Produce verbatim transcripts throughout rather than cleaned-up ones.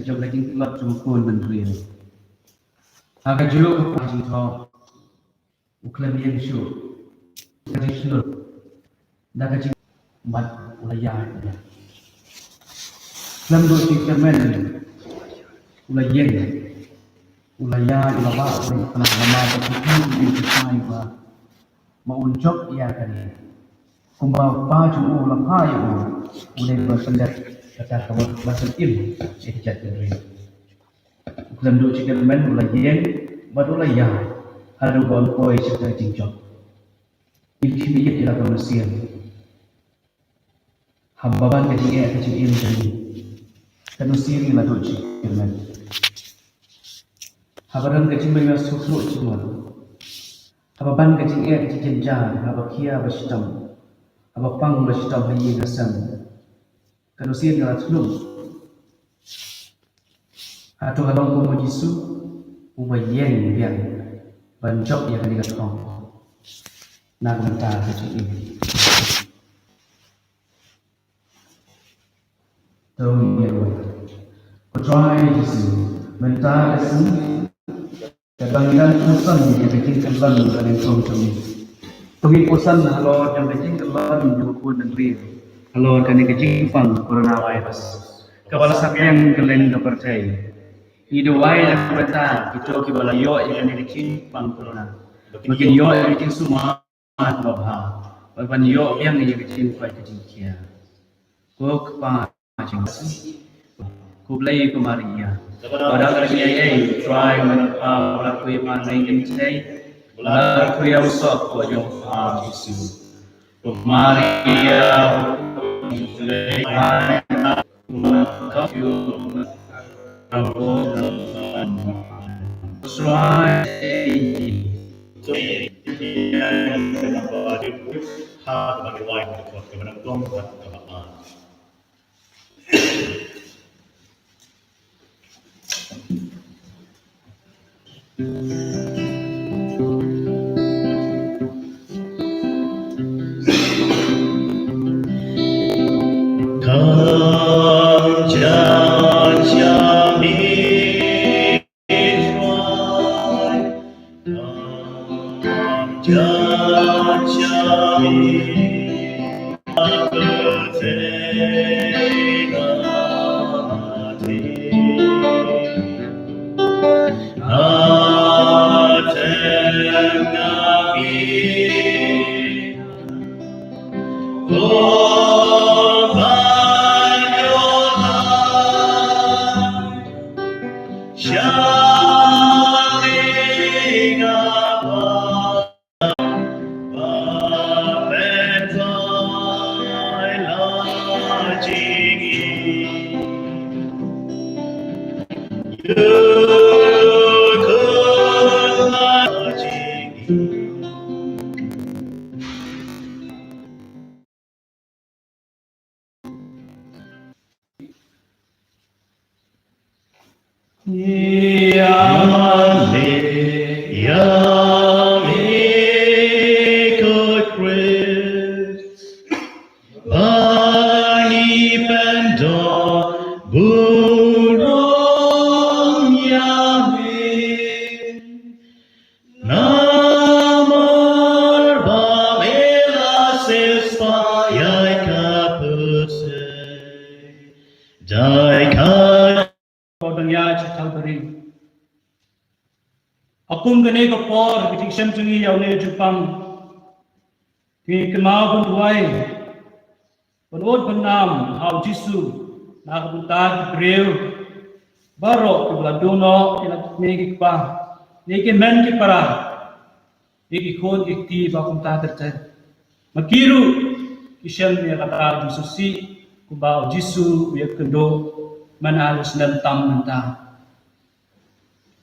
Jong ka jingtlot jong u khun bynriew. Ha kajuh ka jingthoh u khlem ïeng shuh. Ka jingshlur da ka jingmat u la ïaid. Khlem duh jingkyrmen u la ïeng, u la ïaid, u la wad, u la kynnoh namar ka jingkyrmen u la ïaid ba ma un jop ïa kane. Kumba u kpa jong u u la phah ïa u, u dei ban pyndep kata ka mut ba sngewsih ïa ka jaitbynriew. U khlem duh jingkyrmen u la ïeng bad u la ïaid haduh ba un poi sha ka jingjop. Ngin khmih ïa la ka mynsiem. Haba ban ka jingeh ka jingim jong ngi, ka mynsiem ngi la duh jingkyrmen. Haba don ka jingmynga suk suk jingmut. Haba ban ka jingeh ka jingjynjar, haba khia ba shitom, haba pang ba shitom ha ïing ha sem, ka mynsiem ngi la thnum. Hato ka long kum u Jisu uba ïeng biang ban jop ïa kane ka thong na ka bynta ka jingim. To ngin ïa, ko Trai Jisu, mynta ka sngi ka dang ngi dang pyrshang ïa ka jingkyllon ka lyngkong jong ngi. To ngin pyrshang halor jong ka jingkyllon jong u khun bynriew halor kane ka jingpang coronavirus kaba la saphriang kylleng ka pyrthei. Ngi duwai na ka bynta kito kiba la ïoh ïa kane ka jingpang corona ba kin ïoh ïa ka jingsumar kaba bha, ba ban ïoh biang ïa ka jingkoit ka jingkhiah. Ko Kpa jong ngi, ko Blei, ko Maria, ba dang ka jingïaid, Trai, ba dang ka, ba la khuid ma ngi kin sei, ba la khuid ïa u soh ko jong u Kpa Jisu. Ko Maria, Ïa me, ïa me ko Khrist, ba ngi pyndonkam burom ïa me. Namar ba me la siewspah ïa ka pyrthei da ka. Ko dang ïa cha Kalbari. Ha kum kane ka por, ka jingshem jong ngi ïa une u jingpang, ngi kynmaw ban duwai, ban ud ban nam ha u Jisu na ka bynta ki briew baroh kiba la duh noh, ïa la ki kmie ki kpa, ïa ki hynmen ki para, ïa ki khun ki kti ba kumta ter ter. Ma ki ruh shem ïa kata ka jingsngewsih kumba u Jisu u ïakynduh man la ka snem tam mynta.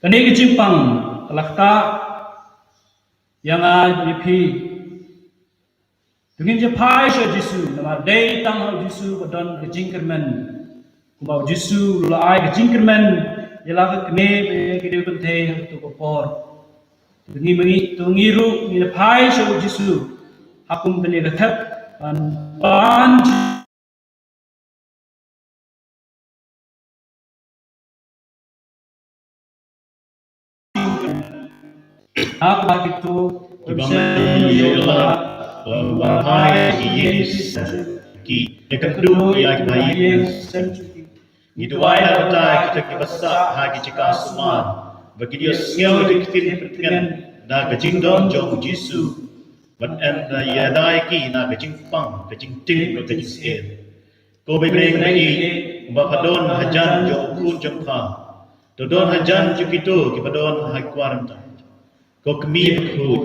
Kane ka jingpang ka la ktah ïa nga ïa phi. To ngin ïa phai sha u Jisu, namar dei tang ha u Jisu ba don ka jingkyrmen. Kumba u Jisu u la ai ka jingkyrmen ïa la ka kmie bad ïa ki briew kynthei ha kato ka por. To ngi ma ngi, to ngi ruh ngin ïa phai sha u Jisu ha kum kane ka thep ban, ban Hap ba kito ki bym shym ïoh ba, ba, ba, ba, ki ïing ki sem ki, ïa ka kyrduh ïa ki ba ïing ki sem ki. Ngi duwai na ka bynta kito kiba sah ha ki jaka sumar, ba kin ïohsngew ïa ka ktien pyrkhat da ka jingdon jong u Jisu, bad em da ïada ïa ki na ka jingpang, ka jingtieng bad ka jingsngewsih. Ko Baibl, ba pha don hajan jong u khun jong pha, to don hajan jong kito kiba don ha quarantine. Ko Kmie bakhuid,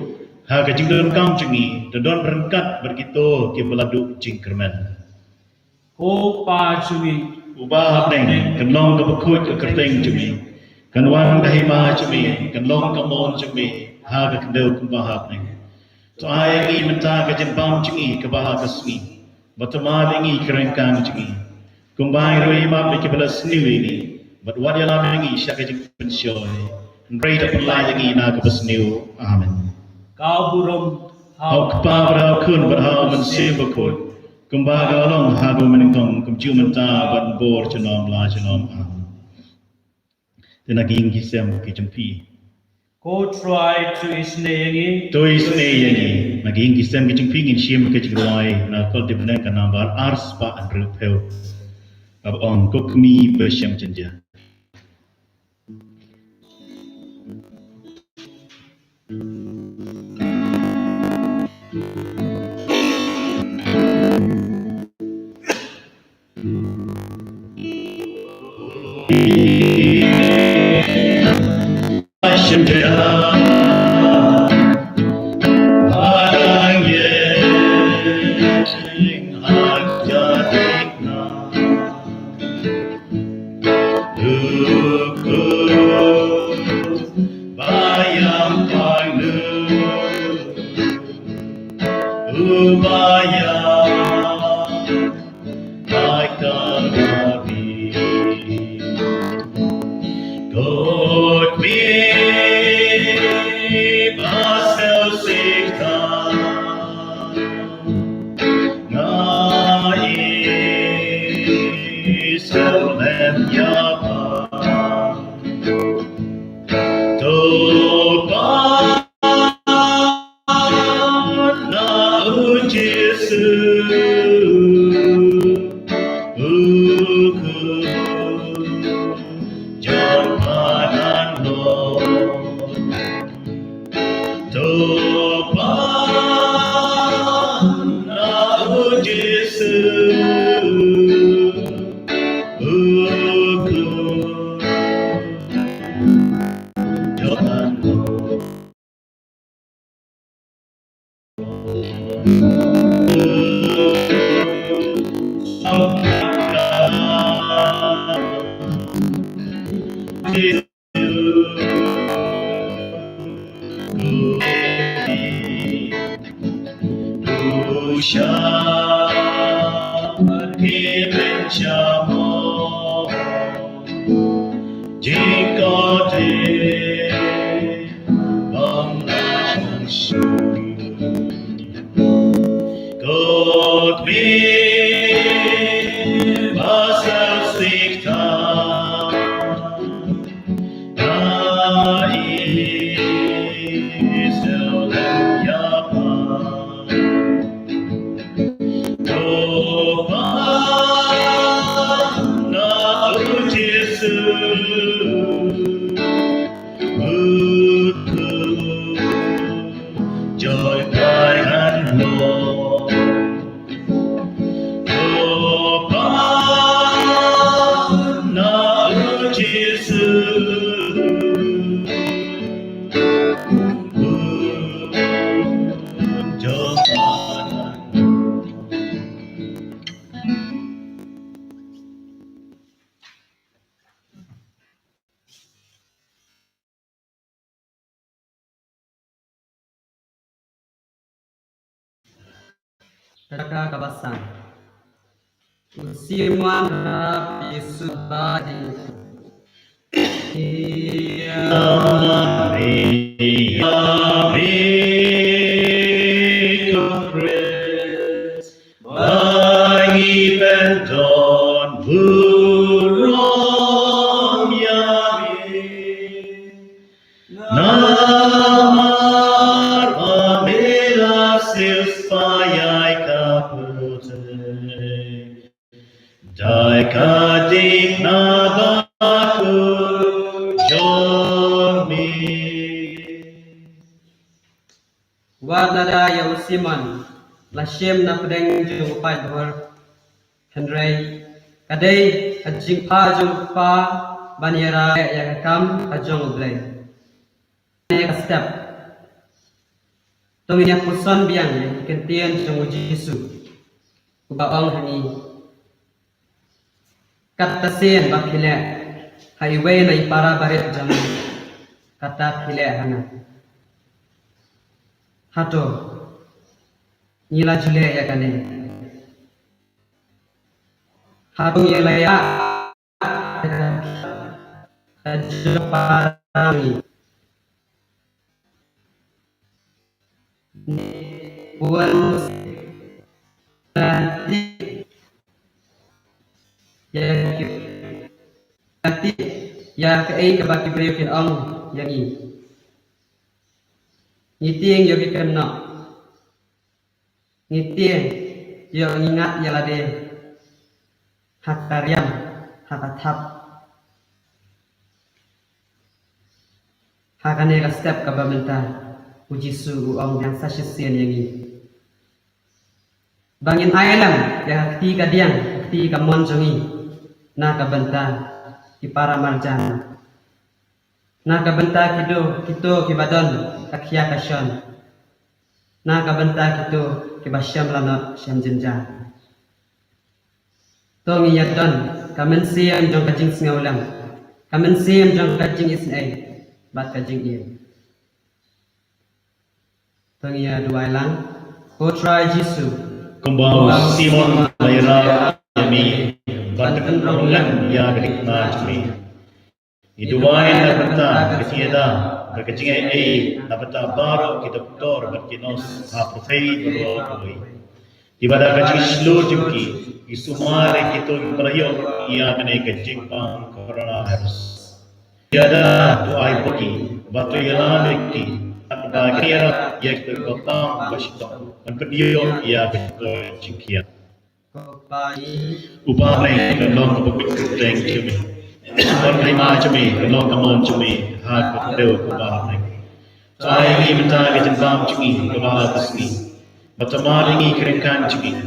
ha ka jingdonkam jong ngi, to don ryngkat bad kito kiba la duh jingkyrmen. Ko Pa jong ngi uba ha bneng, kan long kaba khuid ka kyrteng jong me, kan wan ka hima jong me, kan long ka mon jong me ha ka khyndew kumba ha bneng. To ai ïa ngi mynta ka jingbam jong ngi kaba ha ka sngi, bad to map ïa ngi ki ryngkang jong ngi, kumba ngi ruh ngi map ïa kiba la sniew ïa ngi, bad wat ïalam ïa ngi sha ka jingpynshoi, hynrei to pynlait ïa ngi na kaba sniew. Amen. Ka burom ha u Kpa bad ha u Khun bad ha u Mynsiem Bakhuid, kumba ka la long ha kaba nyngkong, kumjuh mynta bad bor junom la junom. Amen. Te na ki ïing ki sem ki jong phi. Ko Trai, to isynei ïa ngi. To isynei ïa ngi. Na ki ïing ki sem ki jong phi ngin shim ka jingrwai na ka Koltip Bneng ka nambar ar spah hynriewphew. Kaba ong, Ko Kmie ba shem jynjar. Nga i sawlem ïa pha. To pan na u Jisu u khun jong pha ngan long. To pan na u Jisu u khun jong pha ngan long. Jaka kaba san. U Simon hap Jisu ba ding. Namar ba me la silfa ïa ka pyrthei, dei ka ding na baku jong me. Wat lada ïa u Simon la shim na pdeng jong u paidbah, hynrei ka dei ka jingpha jong u Kpa ban ïarap ïa ka kam ka jong U Blei. Ne ka step. To ngin ïa puson biang ïa ki kyntien jong U Jisu, uba ong ha ngi, kata sien ba phi leh ha iwei na i para barit jong nga, kata phi leh ha nga. Hato ngi la ju leh ïa kane? Hato ngi la ïa ka jong para ngi? Wan ïa ki, ïa kaei kaba ki briew kin ong ïa ngi. Ngi tieng ïa ki kynnoh. Ngi tieng ïa, ngi ngat ïa lade ha ka riam, ha ka thap. Ha kane ka step kaba mynta, U Jisu u ong biang sa shisien ïa ngi ba ngin ai lang ïa ka kti kadiang, ka kti kamon jong ngi na ka bynta ki para marjan, na ka bynta kito, kito kiba don ka khia ka shon, na ka bynta kito kiba shem lanot shem jynjar. To ngin ïa don ka mynsiem jong ka jingsngewlem, ka mynsiem jong ka jingisynei bad ka jingim. To ngin ïa duwai lang. Ko Trai Jisu, kumba u Simon la ïarap ïa me ban pynlong lem ïa ka dikna jong me, ngi duwai na ka bynta ka jingïada bad ka jingaiei na ka bynta baroh ki doktor bad ki nurse ha pyrthei baroh kawei, kiba da ka jingshlur jong ki ki sumar ïa kito kiba la ïoh ïa kane ka jingpang coronavirus. Ïada, to ai bor ïa ki, bad to ïalam ïa ki, bad to ïarap ïa ki, bad to pang ba shitom ban pynïoh ïa ka jingkor jingkhiah. U Kpa, U Kpa, ka long kaba kut kyrteng jong me. Ban ka hima jong me, ka long ka mon jong me ha ka khyndew, U Kpa. To ai ïa ngi mynta ka jingbam jong ngi kaba ha ka sngi, bad to map ïa ngi ki ryngkat jong ngi,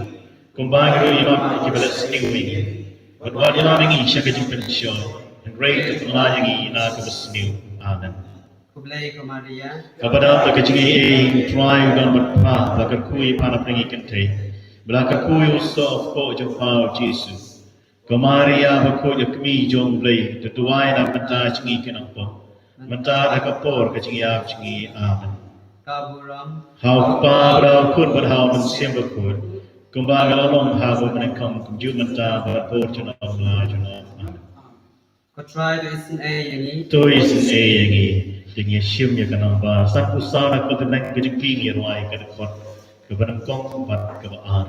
kumba ngi ruh ngi map ïa kiba leh sniew ïa ngi. Bad wat ïalam ïa ngi sha ka jingpynshoi, hynrei to pynlait ïa ngi na kaba sniew. Amen. Khublei ko Maria, kaba dap da ka jingaiei, U Trai u don bad pha, ba kyrkhu ïa pha na pdeng ki kynthei, bad la kyrkhu ïa u soh u kpoh jong pha u Jisu. Ko Maria bakhuid, ka kmie jong U Blei, to duwai na ka bynta jong ngi ki nongpop, mynta bad ha ka por ka jingïap jong ngi. Amen. Ka burom ha U Kpa bad ha U Khun bad ha U Mynsiem Bakhuid, kumba ka la long ha kaba nyngkong, kumjuh mynta bad ha ka por junom la junom. Amen. Ko Trai to isynei ïa ngi. To isynei ïa ngi. Te ngin shim ïa ka namba sanphew saw na ka bynta ka jingkieng, ngi rwai ka dkhot kaba nyngkong bad kaba ar.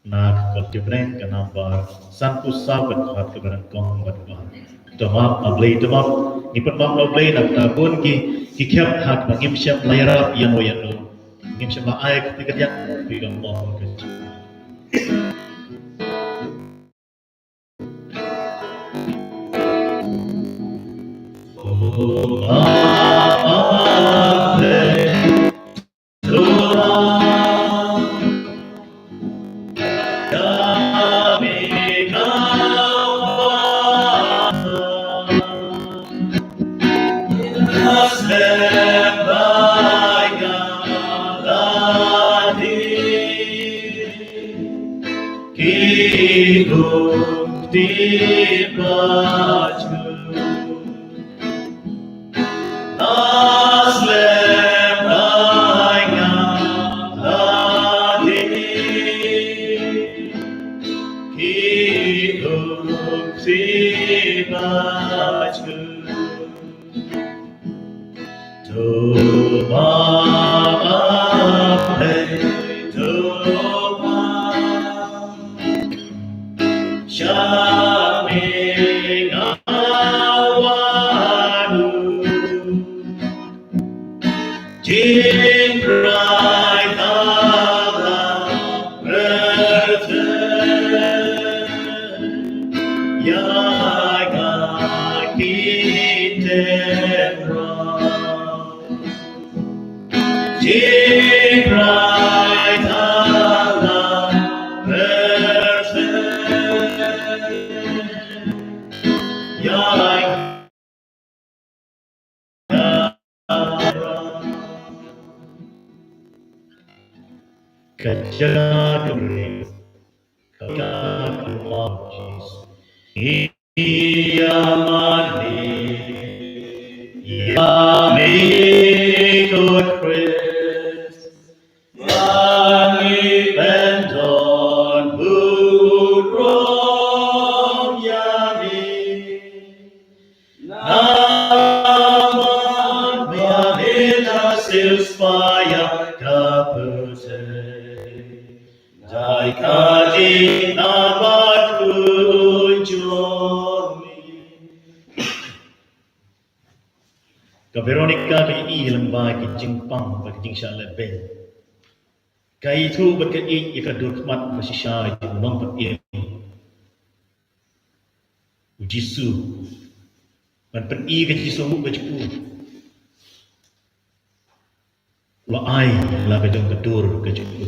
Na ka kot Jabreng ka namba sanphew saw, ka dkhot kaba nyngkong bad kaba ar. To map, A Blei to map. Ngi pynmap, A Blei, na ka bynta bun ki, ki khep ha kaba ngim shym la ïarap ïano ïano. Ngim shym la ai ka kti kadiang, phi ka mon ka jong. Sibachu. Toba, Toba. Shaming awanu. Jingkrai thala berthe. Ya ka ki temra. Jingkrai thala berthe. Ya Ka jaka ka briew, ka jaka ka lwar Jisu. Ïa mane, ïa me ko Khrist. Mane ban don burom ïa me. Namar ba me la siewspah ïa ka pyrthei. Dei ka jingtbit jong me. Ka Veronica ka ïohi lyngba ki jingpang bad ki jingshah lehbeiñ. Ka ithuh bad ka ïeit ïa ka dur khmat ba shisha jong u nongpynim, u Jisu. Ban pyni ka jingsngewnguh ka jong u, u la ai la ka jong ka dur ka jong u.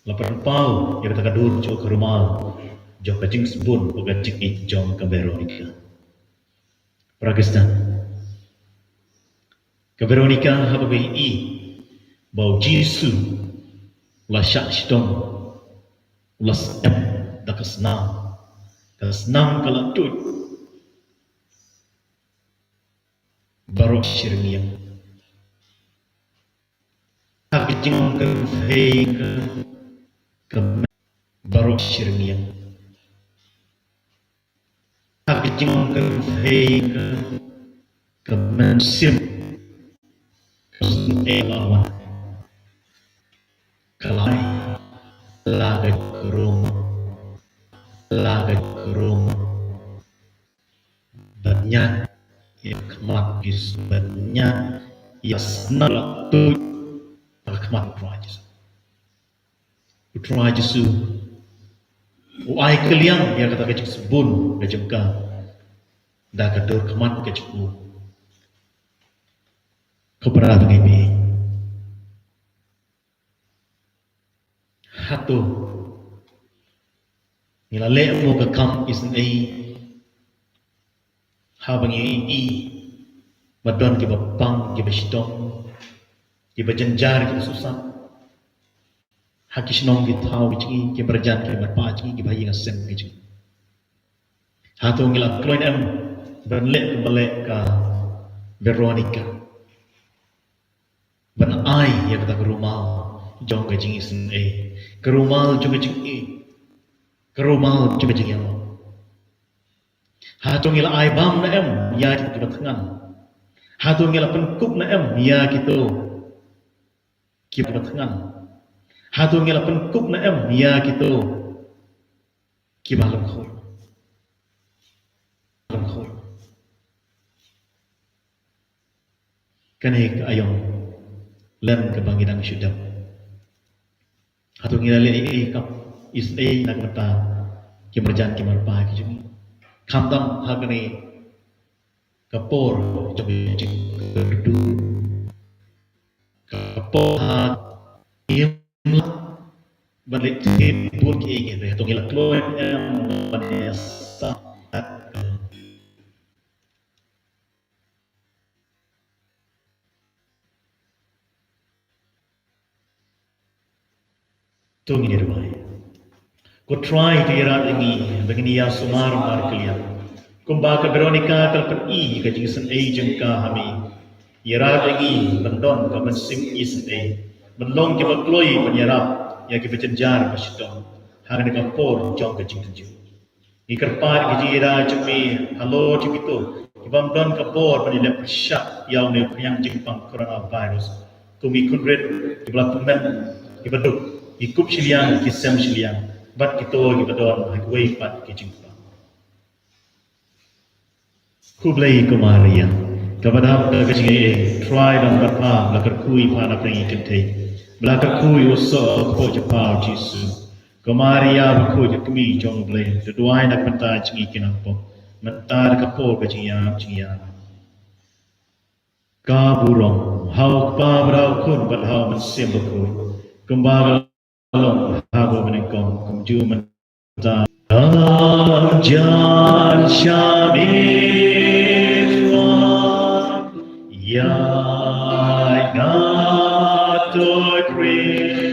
La pynpaw ïa kata ka dur jong ka rumal jong ka jingsbun bad ka jingïeit jong ka Veronica. Para Khristan, ka Veronica haba ka ïohi ba u Jisu u la shah shitom, u la sep da ka snam, ka snam ka la tuid baroh shi rynïeng. Ha ka jingkynphei ka, ka baroh shi rynïeng. Ha ka jingkynphei ka, ka mynsiem ka sngew la wan. Ka la ai la ka jong ka rumal, la ka jong ka rumal. Ban ñiad ïa ka khmat Jisu, ban ñiad ïa ka snam la tuid ha ka khmat U Trai Jisu. U Trai Jisu u ai kylliang ïa kata ka jingsbun ka jong ka da ka dur khmat ka jong u. Ko para bangeit, hato ngi la leh mo ka kam isynei haba ngi ïohi ba don kiba pang, kiba shitom, kiba jynjar, kiba sngewsih ha ki shnong ki thaw ki jong ngi, ki marjan ki marpa jong ngi, kiba ha ïing ha sem ki jong ngi? Hato ngi la kloi ne em ban leh kumba leh ka Veronica, ban ai ïa kata ka rumal jong ka jingisynei, ka rumal jong ka jingïeit, ka rumal jong ka jingïalam? Hato ngi la ai bam ne em ïa kito kiba thngan? Hato ngi la pynkup ne em ïa kito kiba thngan? Hato ngi la pynkup ne em ïa kito kiba lyngkhuh? Lyngkhuh. Kane ka aïom lem kaba ngi dang shu dep. Hato ngi la leh ei ei, kam isynei na ka bynta ki marjan ki marpa ki jong ngi? Khamtam ha kane ka por jong ka jingkyrduh, ka por ha ka jingim, ban leh tip bun kiei kiei, hato ngi la kloi em ban ïasam? To ngin ïa duwai. Ko Trai, to ïarap ïa ngi ba ngin ïa sumar markylliang kumba ka Veronica ka la pyni ka jingisynei jong ka ha me. Ïarap ïa ngi ban don ka mynsiem isynei, ban long kiba kloi ban ïarap ïa kiba jynjar ba shitom ha kane ka por jong ka jingtynjuh. Ngi kyrpad ki jingïada jong me halor jong kito ki bym don ka bor ban ïaleh pyrshah ïa une u khñiang jingpang coronavirus. Kum ki khun rit kiba la tymmen, kiba duk, ki kup shiliang, ki sem shiliang, bad kito kiba don ha kiwei pat ki jingpang. Khublei ko Maria, kaba dap da ka jingaiei, Trai don bad pha, ba la kyrkhu ïa pha na pdeng ki kynthei, ba la kyrkhu ïa u soh hapoh jubab u Jisu. Ko Maria bakhuid, ka kmie jong U Blei, to duwai na ka bynta jong ngi ki nongpop, mynta da ka por ka jingïap jingïap. Ka burom ha U Kpa bad ha U Khun bad ha U Mynsiem Bakhuid, kumba ka la long ha kaba nyngkong, kumjuh mynta. Jan sha mi Trai, ïa nga to Khrist.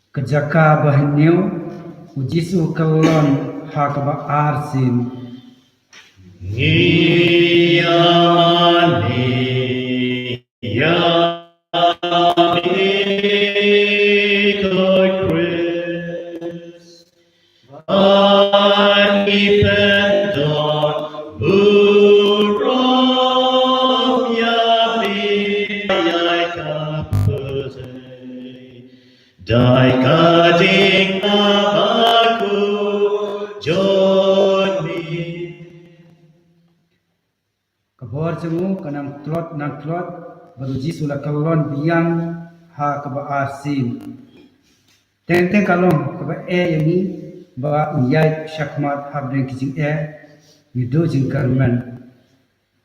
Ka jaka ba hynñiew, u Jisu u kyllon ha kaba ar sien. Ngi ïamane ïa me ko Khrist. Ani pyndonkam burom ïa me ïa ka pyrthei da ka jingkyrkhu jong me. Ka bor jong u ka nang tlot, nang tlot, bad u Jisu u la kyllon biang ha kaba ar sien. Teng teng ka long kaba eh ïa ngi ba ngi ïaid shakhmat hapdeng ki jingeh, ngi duh jingkyrmen.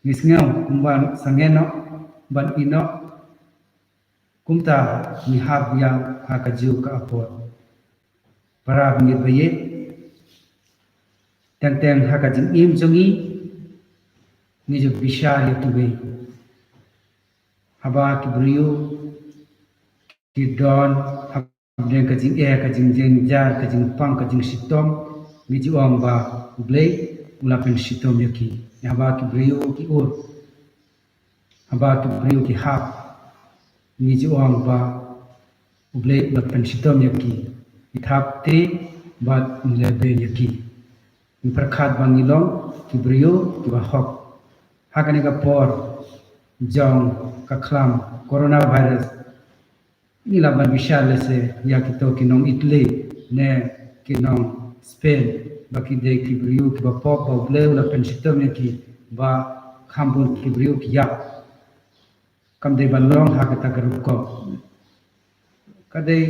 Ngi sngew kumba sangeh noh ban ïeh noh. Kumta ngi hap biang ha kajuh ka apot. Para bangeit ba ïeit, teng teng ha ka jingim jong ngi, ngi ju bishar ïa kiwei. Haba ki briew ki don hapdeng ka jingeh, ka jingjynjar, ka jingpang, ka jingshitom, ngi ju ong ba U Blei u la pynshitom ïa ki. Haba ki briew ki ur, haba ki briew ki hap, ngi ju ong ba U Blei u la pynshitom ïa ki. Ngi thap kti bad ngi lehbeiñ ïa ki. Ngi pyrkhat ba ngi long ki briew kiba hok. Ha kane ka por jong ka khlam coronavirus, ngi lah ban bishar lehse ïa kito ki nong Italy ne ki nong Spain, ba ki dei ki briew kiba pop, ba U Blei u la pynshitom ïa ki ba kham bun ki briew ki ïap. Kam dei ban long ha kata ka rukom. Ka dei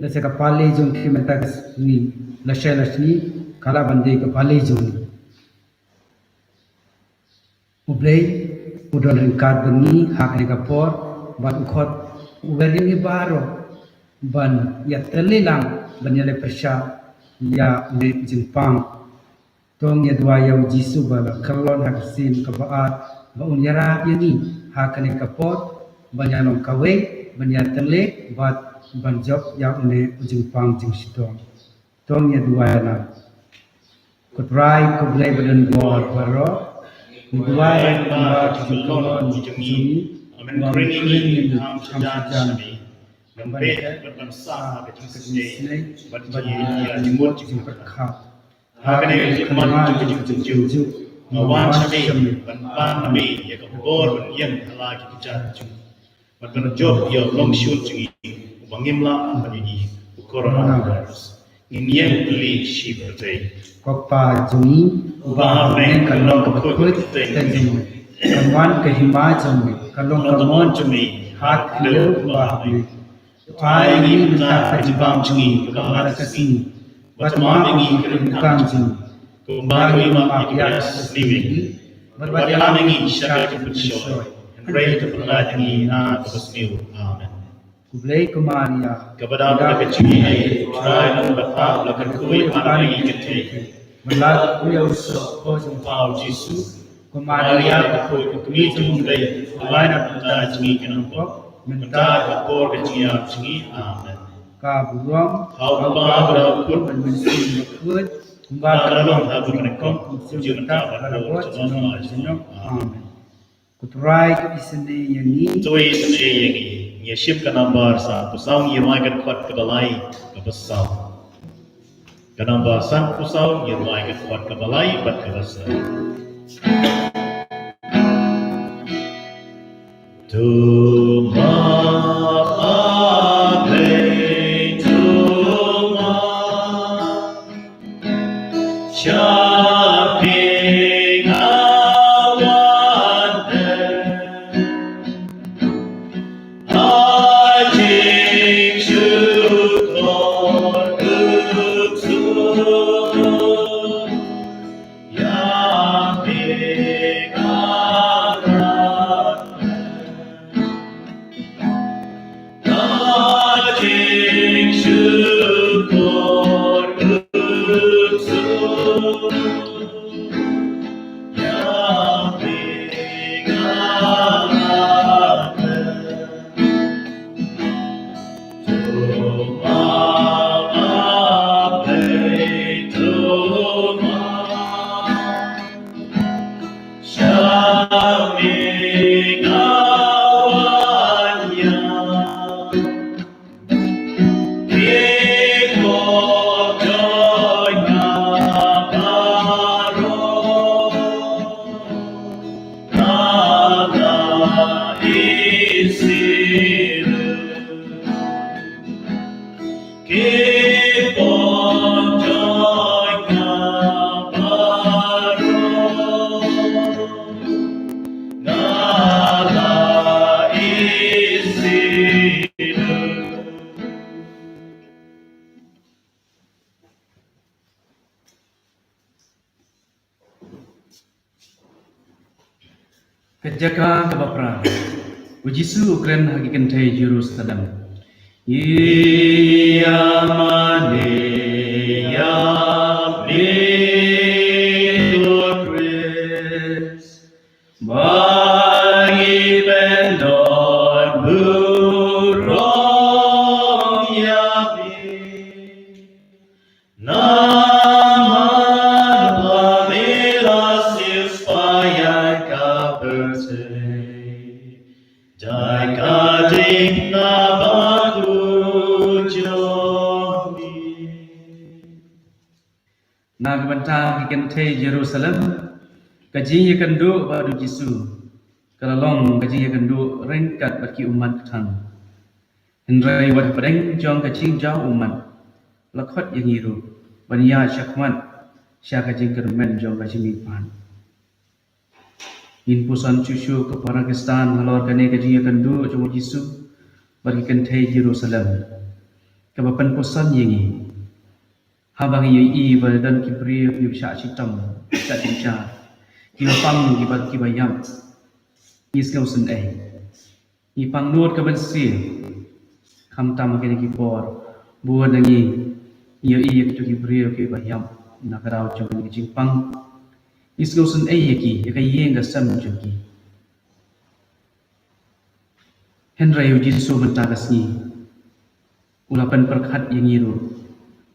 lehse ka pale jong ki mynta ka sngi, lashai lashngi ka lah ban dei ka pale jong ngi. U Blei u don ryngkat bad ngi ha kane ka por, bad u khot u wer ïa ngi baroh ban ïatylli lang, ban ïaleh pyrshah ïa une u jingpang. To ngin ïa duwai ïa U Jisu ba la kyllon ha ka sien kaba ar, ba un ïarap ïa ngi ha kane ka por ban ïa long kawei, ban ïatylli bad ban jop ïa une u jingpang jingshitom. To ngin ïa duwai lang. Ko Trai, ko Blei ba don bor baroh, ngi duwai ïa ka jingkyllon jong ngi, ba men khring ïa ngi ha ka jingim jong ngi, ban beh bad ban sah ha ka jingsnei bad ïa ka jingmut jingpyrkhat. Ha kane ka jingman jong ka jingjuh, nga wan sha me ban pan ha me ïa ka bor ban ïeng ha la ki kjat jong ngi, bad ban jop ïa u nongshun jong ngi uba ngim lah ban ïohi, u coronavirus. Ngin ïeng tylli shi pyrthei. Ko Kpa jong ngi uba ha bneng, ka long kaba khuid ka kyrteng jong me. Kan wan ka hima jong me, kan long ka mon jong me ha khyndew kumba ha bneng. To ai ïa ngi mynta ka jingbam jong ngi kaba man la ka sngi. Bad to map ïa ngi ki ryngkang jong ngi, kumba ngi map ïa kiba ïasniew ïa ngi. Bad wat ïalam ïa ngi sha ka jingpynshoi, hynrei to pynlait ïa ngi na kaba sniew. Amen. Khublei ko Maria, kaba dap da ka jingaiei, U Trai u don bad pha, la kyrkhu ïa pha na ki kynthei, bad la kyrkhu ïa u soh ka jong pha U Jisu. Ko Maria, ka khuid ka kmie jong U Blei, pynlait na ka bynta jong ngi ki nongpop, mynta bad ha ka por ka jingïap jong ngi. Amen. Ka burom ha U Kpa, ha U Khun bad ha U Mynsiem Bakhuid, kumba ka la long ha kaba nyngkong, kumjuh mynta bad barabor, junom la junom. Amen. Ko Trai, to isynei ïa ngi. To isynei ïa ngi. Ngi ïa shim ka nambar sanphew saw, ngi rwai ka dkhot kaba lai, kaba saw. Ka nambar sanphew saw, ngi rwai ka dkhot kaba lai bad kaba saw. To map, A Blei, to map. Sha phi nga wan, a jingshukor kyrkhu. Ïa phi nga wan. Ka jaka kaba phra. U Jisu u kren ha ki kynthei Jerusalem. Ïa mane ïa me, ko Khrist, ba ngi pyndonkam burom ïa me. Namar ba me la siewspah ïa ka pyrthei da ka jingthmu bakhuid jong me. Na ka bynta ki kynthei Jerusalem, ka jingïakynduh bad U Jisu ka la long ka jingïakynduh ryngkat bad ki ummat ka thaiñ. Hynrei wat hapdeng jong ka jingjaw ummat, la khot ïa ngi ruh ban ïaid shakhmat sha ka jingkyrmen jong ka jingmihpat. Ngin puson shuh shuh ka para Khristan halor kane ka jingïakynduh jong u Jisu bad ki kynthei Jerusalem, kaba pynpuson ïa ngi. Haba ngi ïohi ba don ki briew kiba shah shitom, shah jynjar, kiba pang, kiba, kiba ïap, ngi sngewsynei. Ngi pang nud ka mynsiem. Khamtam ha kine ki por, bun na ngi, ngi ïohi ïa kito ki briew kiba ïap na ka daw jong ka jingpang. Ngi sngewsynei ïa ki, ïa ka ïing ka sem jong ki. Hynrei u Jisu mynta ka sngi u la pynpyrkhat ïa ngi ruh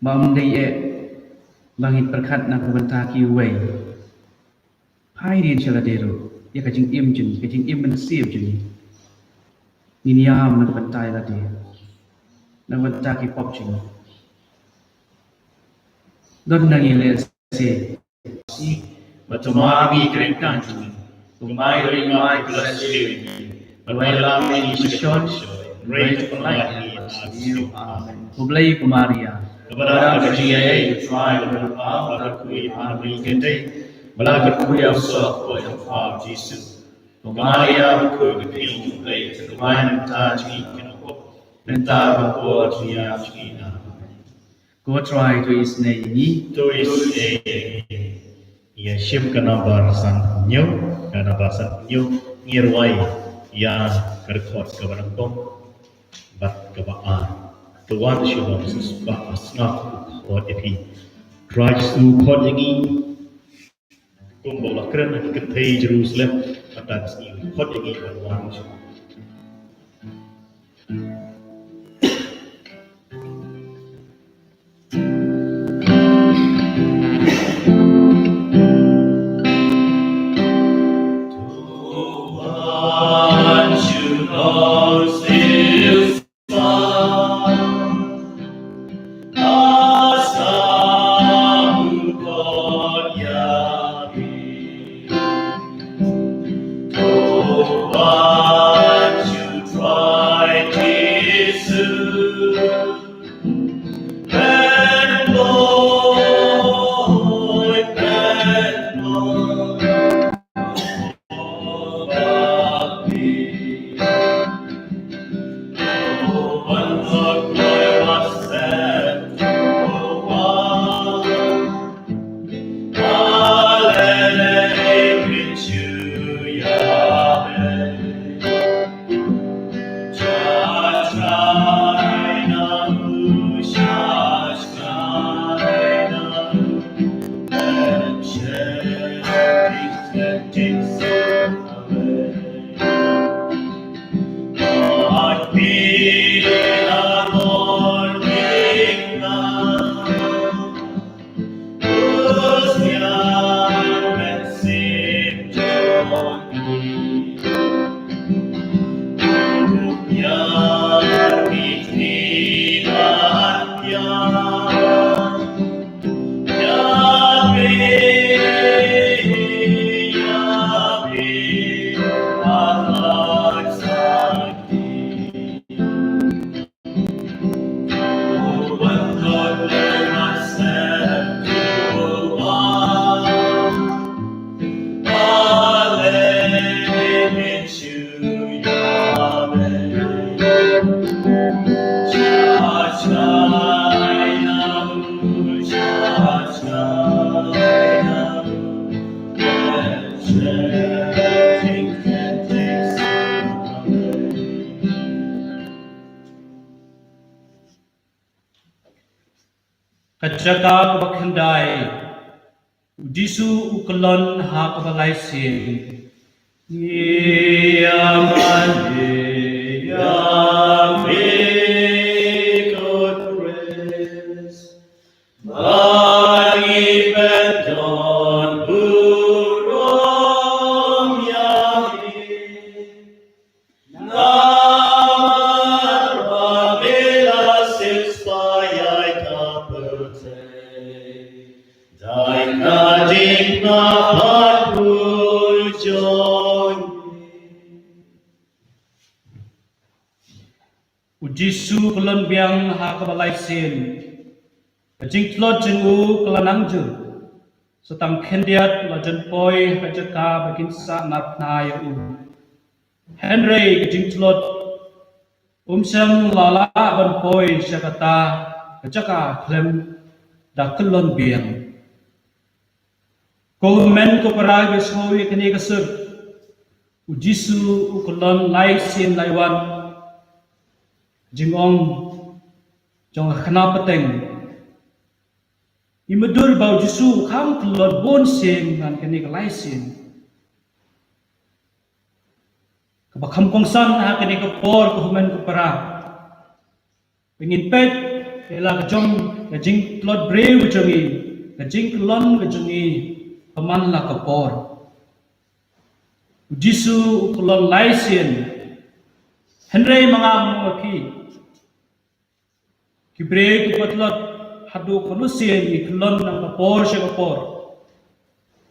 ba ym dei eh ba ngin pyrkhat na ka bynta kiwei. Phai dien sha lade ruh ïa ka jingim jong ngi, ka jingim mynsiem jong ngi. Ngin ïam na ka bynta ïa lade, na ka bynta ki pop jong ngi. Don na ngi lehse. Ba to mar ngi kren kan jong ngi. Kumba ïohi ngi ba la siew ïa ngi. Ba la lam ïa ngi sha shon. Rei to pynlait ïa ngi na siew. Amen. Khublei ko Maria. Kaba dap ka jingaiei, U Trai u don ha pha, ba la kyrkhu ïa pha na bynriew ki kynthei, ba la kyrkhu ïa u soh hapoh jong pha u Jisu. Ko Maria bakhuid, ba phi ïeng jong U Blei, to duwai namar kata jong ngi kiba ïoh pop, mynta bad ha ka por jong ka ïap jong ngi. Amen. Ko Trai to isynei ïa ngi. To isynei ïa ngi. Ïa shim ka nambar sanphew hynñiew, ka nambar sanphew hynñiew, ngi rwai ïa ka record kaba nyngkong bad kaba ar. To wan sha u Jisu ba sngap u khot ïa phi. Trai Jisu khot ïa ngi. Kumba u la kren ha ki kynthei Jerusalem, mynta ka sngi u khot ïa ngi ban wan sha u. Ka jaka kaba khyndai, u Jisu u kyllon ha kaba lai sien. Ïa mane ïa me ko Khrist, ba ngi pyndonkam burom ïa me. Namar ba me la siewspah ïa ka pyrthei da ka jingkyrkhu jong me. U Jisu u kyllon biang ha kaba lai sien. Ka jingtlot jong u ka la nang jur. Sa tang khyndiat la jan poi ha ka jaka ba kin sah narphna ïa u. Hynrei ka jingtlot, um shym la lah ban poi sha kata ka jaka khlem da kyllon biang. Ko hynmen ko para, ba sngewthuh ïa kane ka sur, u Jisu u kyllon lai sien lai wan. Jingong jong ka khana pateng, i mutdur ba u Jisu u kham kyllon bun sien, ngan kane ka lai sien. Kaba kham kongsan ha kane ka por, ko hynmen ko para, ba ngin peit ïa la ka jong ka jingtlot briew ka jong ngi, ka jingkyllon ka jong ngi, ha man la ka por. U Jisu u kyllon lai sien. Hynrei ma nga ma phi, ki briew kiba tlot, haduh katno sien ngi kyllon na ka por sha ka por?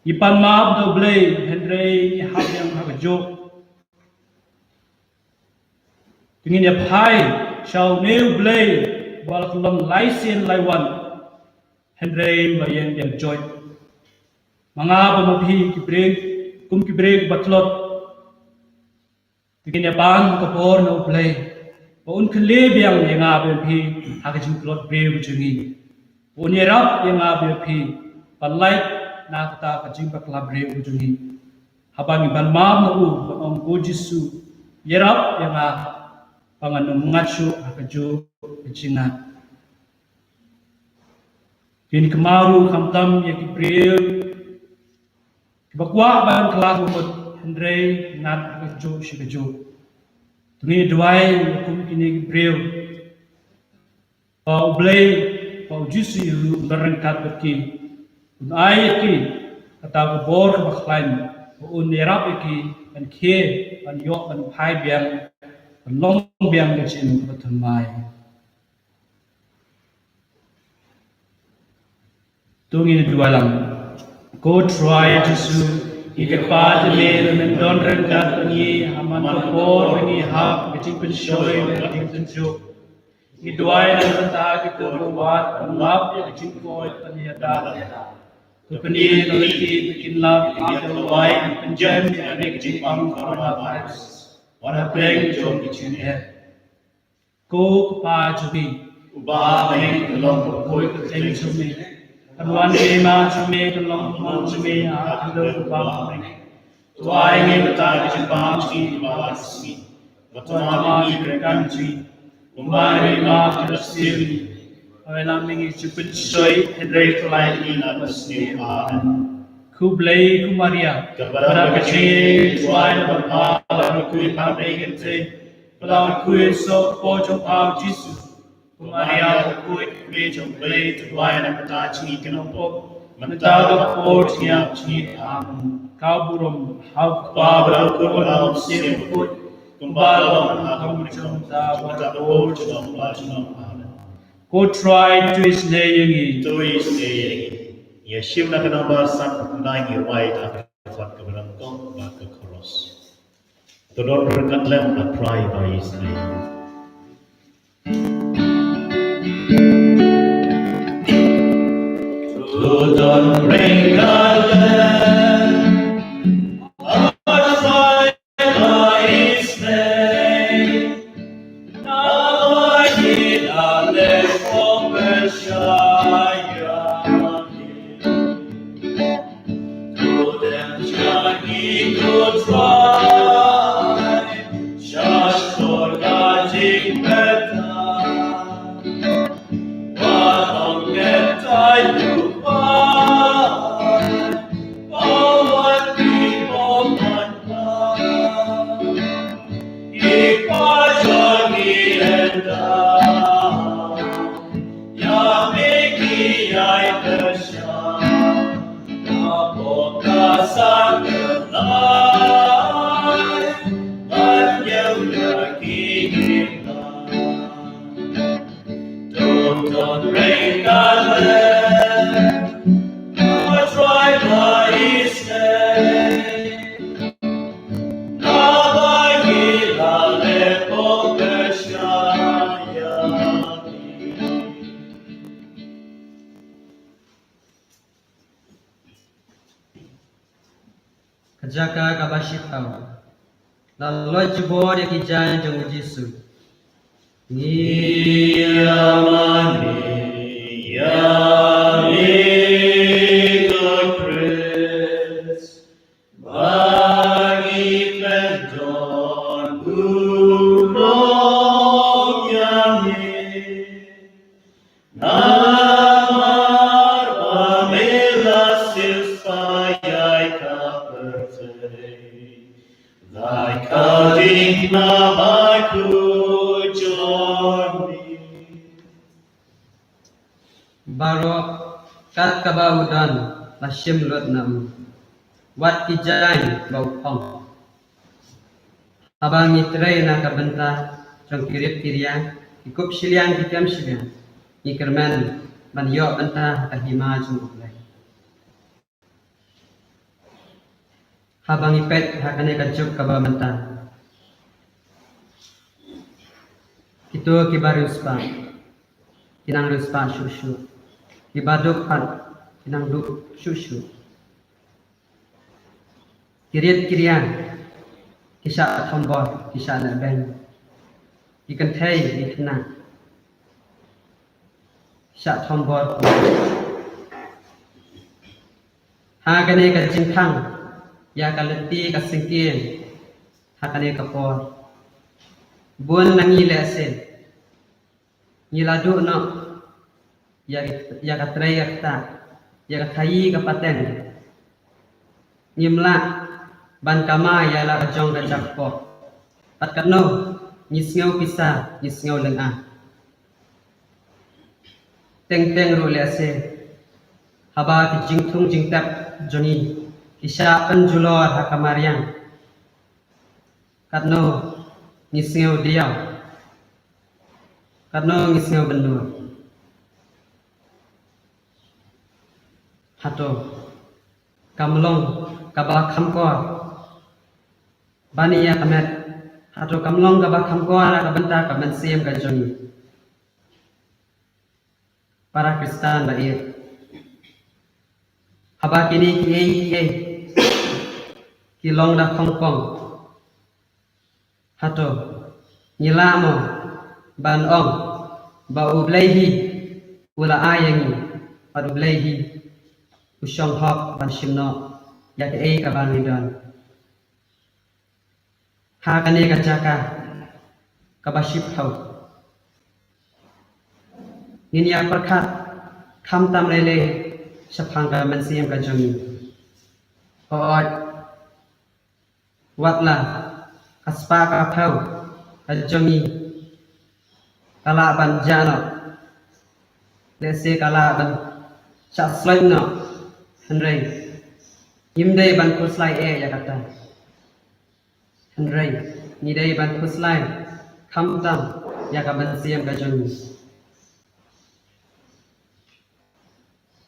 Ngi pan map da U Blei, hynrei ngi hap ïa nga ha ka juk. Te ngin ïa phai sha une U Blei ba la kyllon lai sien lai wan, hynrei ba ïeng ïeng joit. Ma nga bad ma phi ki briew, kum ki briew kiba tlot, te ngin ïa pan ka por na U Blei ba un kylli biang ïa nga bad ïa phi ha ka jingtlot briew ka jong ngi. Ba un ïarap ïa nga bad ïa phi ban lait na kata ka jingbakla briew ka jong ngi. Haba ngi pan map na u, ban ong, ko Jisu, ïarap ïa nga ba ngan ym ngat shuh ha ka juk ka jingngat. Te ngin kynmaw ruh khamtam ïa ki briew kiba kwah ban kylla ka mut, hynrei ngat ha ka juk sha ka juk. Te ngin duwai kum kine ki briew, ba U Blei, ba U Jisu u don ryngkat bad ki, un ai ïa ki kata ka bor kaba khlaiñ, ba un ïarap ïa ki ban khie, ban ïoh, ban phai biang, ban long biang ka jingim kaba thymmai. To ngin duwai lang. Ko Trai Jisu, ngi kyrpad ïa me ba men don ryngkat bad ngi ha man ka por ba ngi hap ka jingpynshoi bad ka jingtynjuh. Ngi duwai na ka bynta kito kiba wad ban lap ïa ka jingkoit ban ïada. To pyni ïa ki ba kin lap ïa ka lawei ban pynjem ïa kane ka jingpang coronavirus. Wat hapdeng jong ka jingeh. Ko Kpa jong ngi uba ha bneng, kan long bakhuid ka kyrteng jong me. Kan wan ka hima jong me, kan long ka mon jong me ha khyndew kaba ha bneng. To ai ngi mynta ka jingpang jong ngi kaba ar sngi. Bad to map ïa ngi ki bynta jong ngi, kumba ngi map ïa ki ngi. Wat ïalam ïa ngi ha ka jingpynshoi, hynrei to pynlait ïa ngi na ka basniew. Amen. Khublei ko Maria, kaba don ka jingïeit, U Trai u don bad pha, pha la kyrkhu ïa pha ha bneng ki kynthei, bad la kyrkhu ïa u soh ka por jong pha U Jisu. Ko Maria bakhuid, Kmie jong U Blei, to duwai na ka bynta jong ngi ki nongpop, mynta bad ha ka por jingïap jong ngi. Amen. Ka burom ha U Kpa bad ha U Khun bad ha U Mynsiem Bakhuid, kumba long, ha ka por jong mynta bad ha ka por junom junom. Amen. Ko Trai, to isynei ïa ngi. To isynei ïa ngi. Ïa shim na ka nongbah san, kumba ngi rwai da ka jingpang kaba nyngkong bad ka koros. To don ryngkat lem, la Trai ba isynei. To don ryngkat lem, la Trai ba isynei. Jaka kaba shiphew. La lait jubor ïa ki jaiñ jong u Jisu. Ngi ïa mane ïa me ko Khrist, ba ngi pyndonkam u long ïa me. Namar ba me la siewspah ïa ka pyrthei, da ka jingkhlaiñ bakhuid jong me. Baroh kat kaba u don la shim lut na u, wat ki jaiñ ba u phong. Haba ngi trei na ka bynta jong ki rit ki riang, ki kup shiliang ki kem shiliang, ngi kyrmen ban ïoh bynta ha ka hima jong U Blei. Haba ngi peit ha kane ka juk kaba mynta, kito kiba riewspah ki nang riewspah shuh shuh, kiba duk pat ki nang duk shuh shuh. Ki rit ki riang ki shah thombor, ki shah lehbeiñ, ki kynthei ki khynnah ki shah thombor. Ha kane ka jingkhang ïa ka lynti ka syngkien ha kane ka por, bun na ngi lehse ngi la duh noh ïa, ïa ka trei ka ktah, ïa ka khaïi ka pateng. Ngim lah ban kamai ïa la ka jong ka jaka pop. Pat katno ngi sngew pisa, ngi sngew lynga. Teng teng ruh lehse haba ki jingthung jingtep jong ngi ki shah pynjulor ha ka mariang, katno ngi sngew diaw, katno ngi sngew bynnud. Hato kam long kaba kham kor ban ïa ka met? Hato kam long kaba kham kor ha ka bynta ka mynsiem ka jong ngi? Para Khristan ba ïeit, haba kine kiei kiei ki long da khongpong, hato ngi lah mo ban ong ba U Blei hi u la ai ïa ngi, bad U Blei hi u shong hok ban shim noh ïa kaei kaba ngi don? Ha kane ka jaka kaba shiphew, ngin ïa pyrkhat khamtam lei lei shaphang ka mynsiem ka jong ngi. Hooid, wat la ka spah ka phew ka jong ngi ka lah ban jah noh, lehse ka lah ban shah sloit noh, hynrei ngim dei ban khuslai eh ïa kata. Hynrei ngi dei ban khuslai khamtam ïa ka mynsiem ka jong ngi.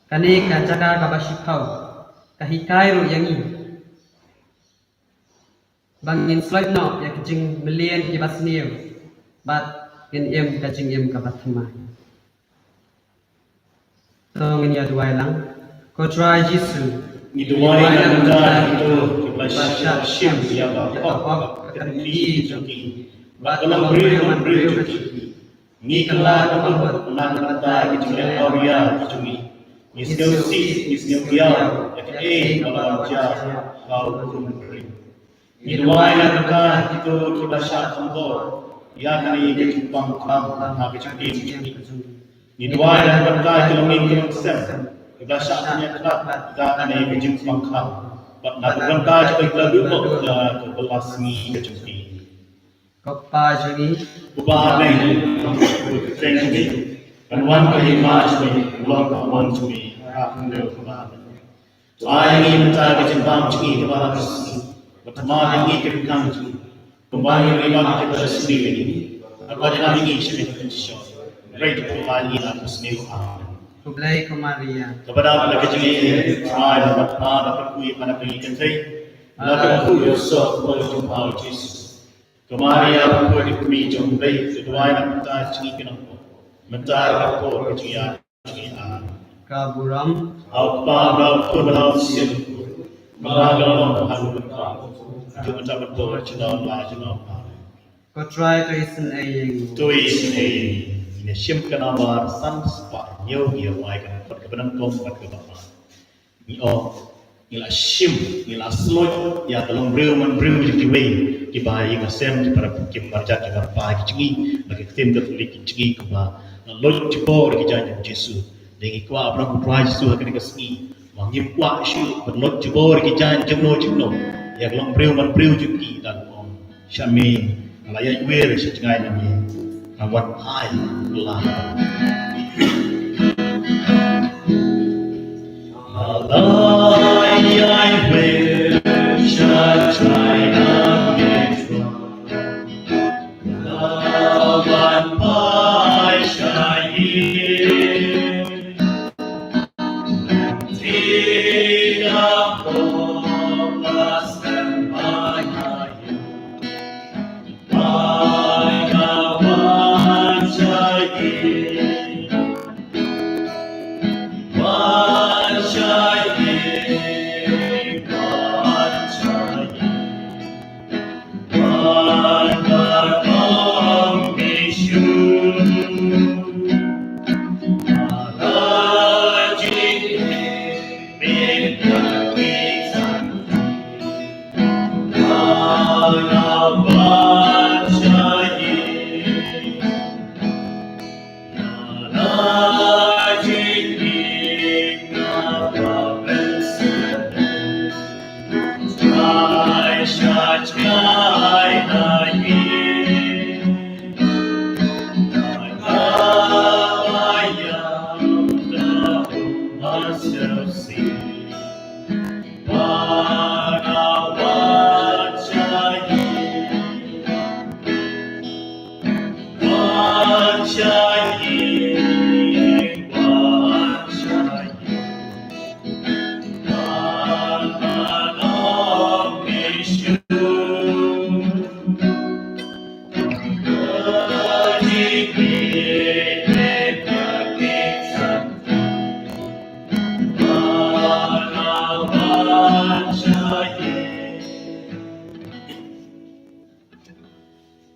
Kane ka jaka kaba shiphew ka hikai ruh ïa ngi ba ngin sloit noh ïa ki jingmlien kiba sniew bad ngin im ka jingim kaba thymmai. To ngin ïa duwai lang. Ko Trai Jisu, ngi duwai na ka bynta kito kiba shah shim ïa ka hok ka kynti jong ki bad ka longbriew longbriew jong ki. Ngi kylla ka bamut na ka bynta ki jingleh awria ki jong ngi. Ngi sngewsih, ngi sngewdiaw ïa kaei kaba la jia ha u Khun Bynriew. Ngi duwai na ka bynta kito kiba shah thombor ïa kane ka jingpang khlam ha ka jingim jong ngi. Ngi duwai na ka bynta ki longïing ki longsem kiba shah pynïakhlad ïa kane ka jingpang khlam, bad na ka bynta kiba la duh ïa ka bylla sngi ka jong ngi. Ko Kpa jong ngi, uba ha bneng, uba ha bneng, kan wan ka hima jong ngi, kan long ka mon jong ngi ha ka bneng. To ai ngi mynta ka jingbam jong ngi kaba ha ka sngi, bad thma ïa ngi ki ryngkang jong ngi, kumba ngi ïa ngi ba ngi ki ba sniew ïa ngi, bad wat ïa ngi sha ka jingshisha, hynrei to pynlait ngi na ka sngi. Amen. Khublei ko Maria. Kaba dap da ka jingïeit, Trai bad Kpa bad Kynrad bad ki kynthei, la kyrkhu ïa u soh bad u jong U Jisu. Ko Maria, ba khuid ha ka kmie jong U Blei, to duwai na ka bynta jong ngi ki nongpop, mynta bad ka por ka jingïap jong ngi. Amen. Ka burom ha u Kpa, ha u Khun bad ha u Mynsiem Bakhuid, Ba ka long ha u Trai, jong ka ban bor jong ka ba jong ka. Ko Trai, to isynei ïa ngi. To isynei ïa ngi. Ïa shim ka nambar san spah hynñiew, ïa wai ka kot ka ba nyngkong bad ka ba ar. Ngi ong, ngi la shim, ngi la slot ïa ka longbriew manbriew jong kiwei kiba ïing sem, ki para, ki marjan, ki marpa ki jong ngi, ba ki ktien Katholik ki jong ngi, kiba la leit jubor ki jaiñ jong u Jisu. Dei ngi kwah ba u Trai Jisu ha kane ka sngi, ba ngim kwah shuh ban leit jubor ki jaiñ jongno jongno ïa ka longbriew manbriew jong ki, da ong, sha me, la ïaid wer sha jngai na me, la wan ai la. La ïaid wer sha jngai na me, la wan ai sha ïing.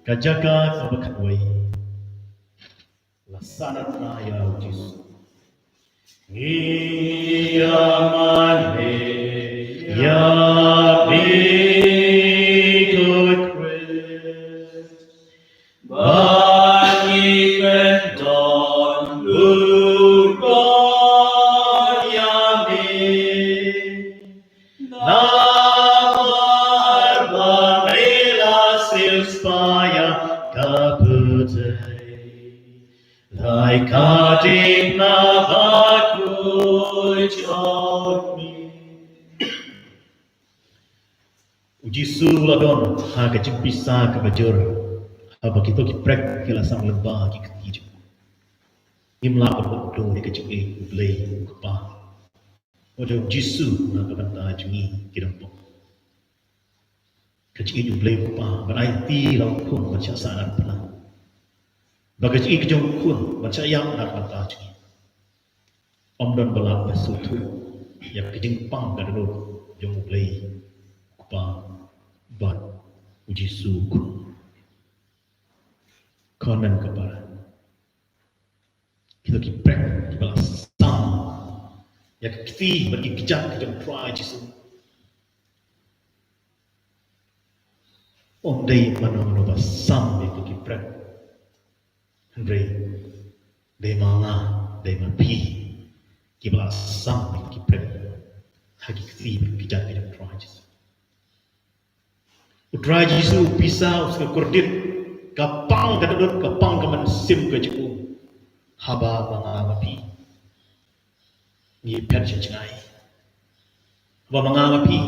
Ka jaka kaba khatwei. La sah na tnga ïa u Jisu. Ngi ïa mane ïa me ko Khrist. Ba ngi kyndon burom ïa me. Namar ba me la siewspah ïa ka pyrthei. Lai ka ding na ba kut jong me. U Jisu u la don ha ka jingpisa kaba jur haba kito ki prek ki la sam lyngba ki kti jong u. Ngim lah ban mutdur ïa ka jingïeit U Blei U Kpa. Wat la u Jisu na ka bynta jong ngi ki dohpop. Ka jingïeit U Blei U Kpa ban aiti la u Khun ban shah sahnarphna. Bad ka jingïeit ka jong u Khun ban shah ïap na ka bynta jong ngi. Ym don ba lah ban sngewthuh ïa ka jingpang ka dohnud jong U Blei U Kpa bad U Jisu U Khun. Khublei ko para. Kito ki prek kiba la sam ïa ka kti bad ki kjat ka jong u Trai Jisu. Ym dei mano mano ba sam ïa kito ki prek. Hynrei dei ma nga, dei ma phi kiba la sam ïa kito ki prek ha ki kti bad ki kjat ka jong u Trai Jisu. U Trai Jisu u pisa, u sngewkordit, ka pang ka dohnud, ka pang ka mynsiem ka jong u. Haba ma nga ma phi ngi phet sha jngai, haba ma nga ma phi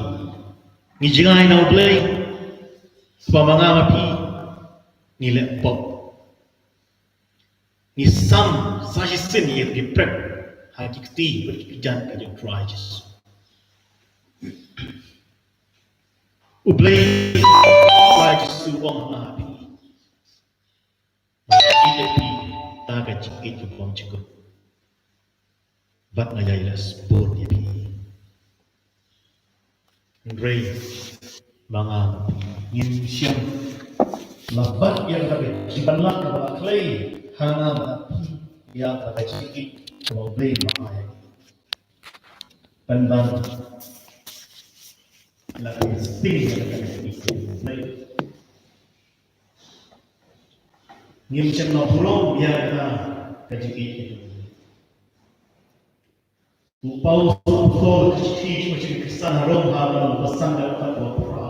ngi jngai na U Blei, haba ma nga ma phi ngi leh pop, ngi sam sa shisien ïa ki prek ha ki kti bad ki kjat ka jong u Trai Jisu. U Blei, u Trai Jisu u ong ha phi, nga ïeit ïa phi da ka jingïeit kaba bymjukut, bad nga ïai leh sbun ïa phi. Pray. Ba nga ngin shim la bad ïa ka jingpynlong kaba la khlei ha nga bad ïa ka jingïeit kaba U Blei u la ai. Pynban la ka sting ïa ka jingïeit. Ngim shym la pynlong ïa ka jingïeit. U Paulus u pynlong ka shithi sha ki Khristan ha Rom ha ka lynnong ba san dkhot ba phra.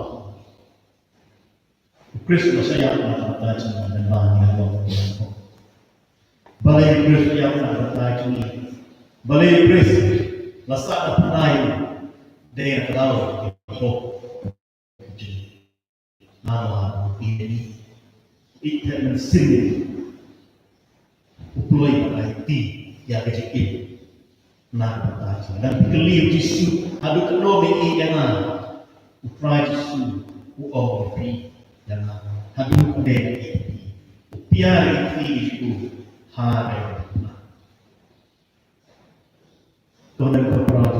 U Khrist u la shah ïap na ka bynta jong ngi, ngan ong ïa ka. Balei u Khrist u la ïap na ka bynta jong ngi? Balei u Khrist u la sah na pynai? Dei na ka daw ka pop. Namar ïa ngi, ïa ka mynsiem, u pynlong ïa ka jingïeit na ka bynta jong ngi. Ngan kylli u Jisu, haduh katno me ïeit ïa nga? U Trai Jisu u ong, ïeit ïa nga haduh katne me ïeit ïa phi? U pynïaid ïa phi, u ha ïa phi. Ko hynmen ko para,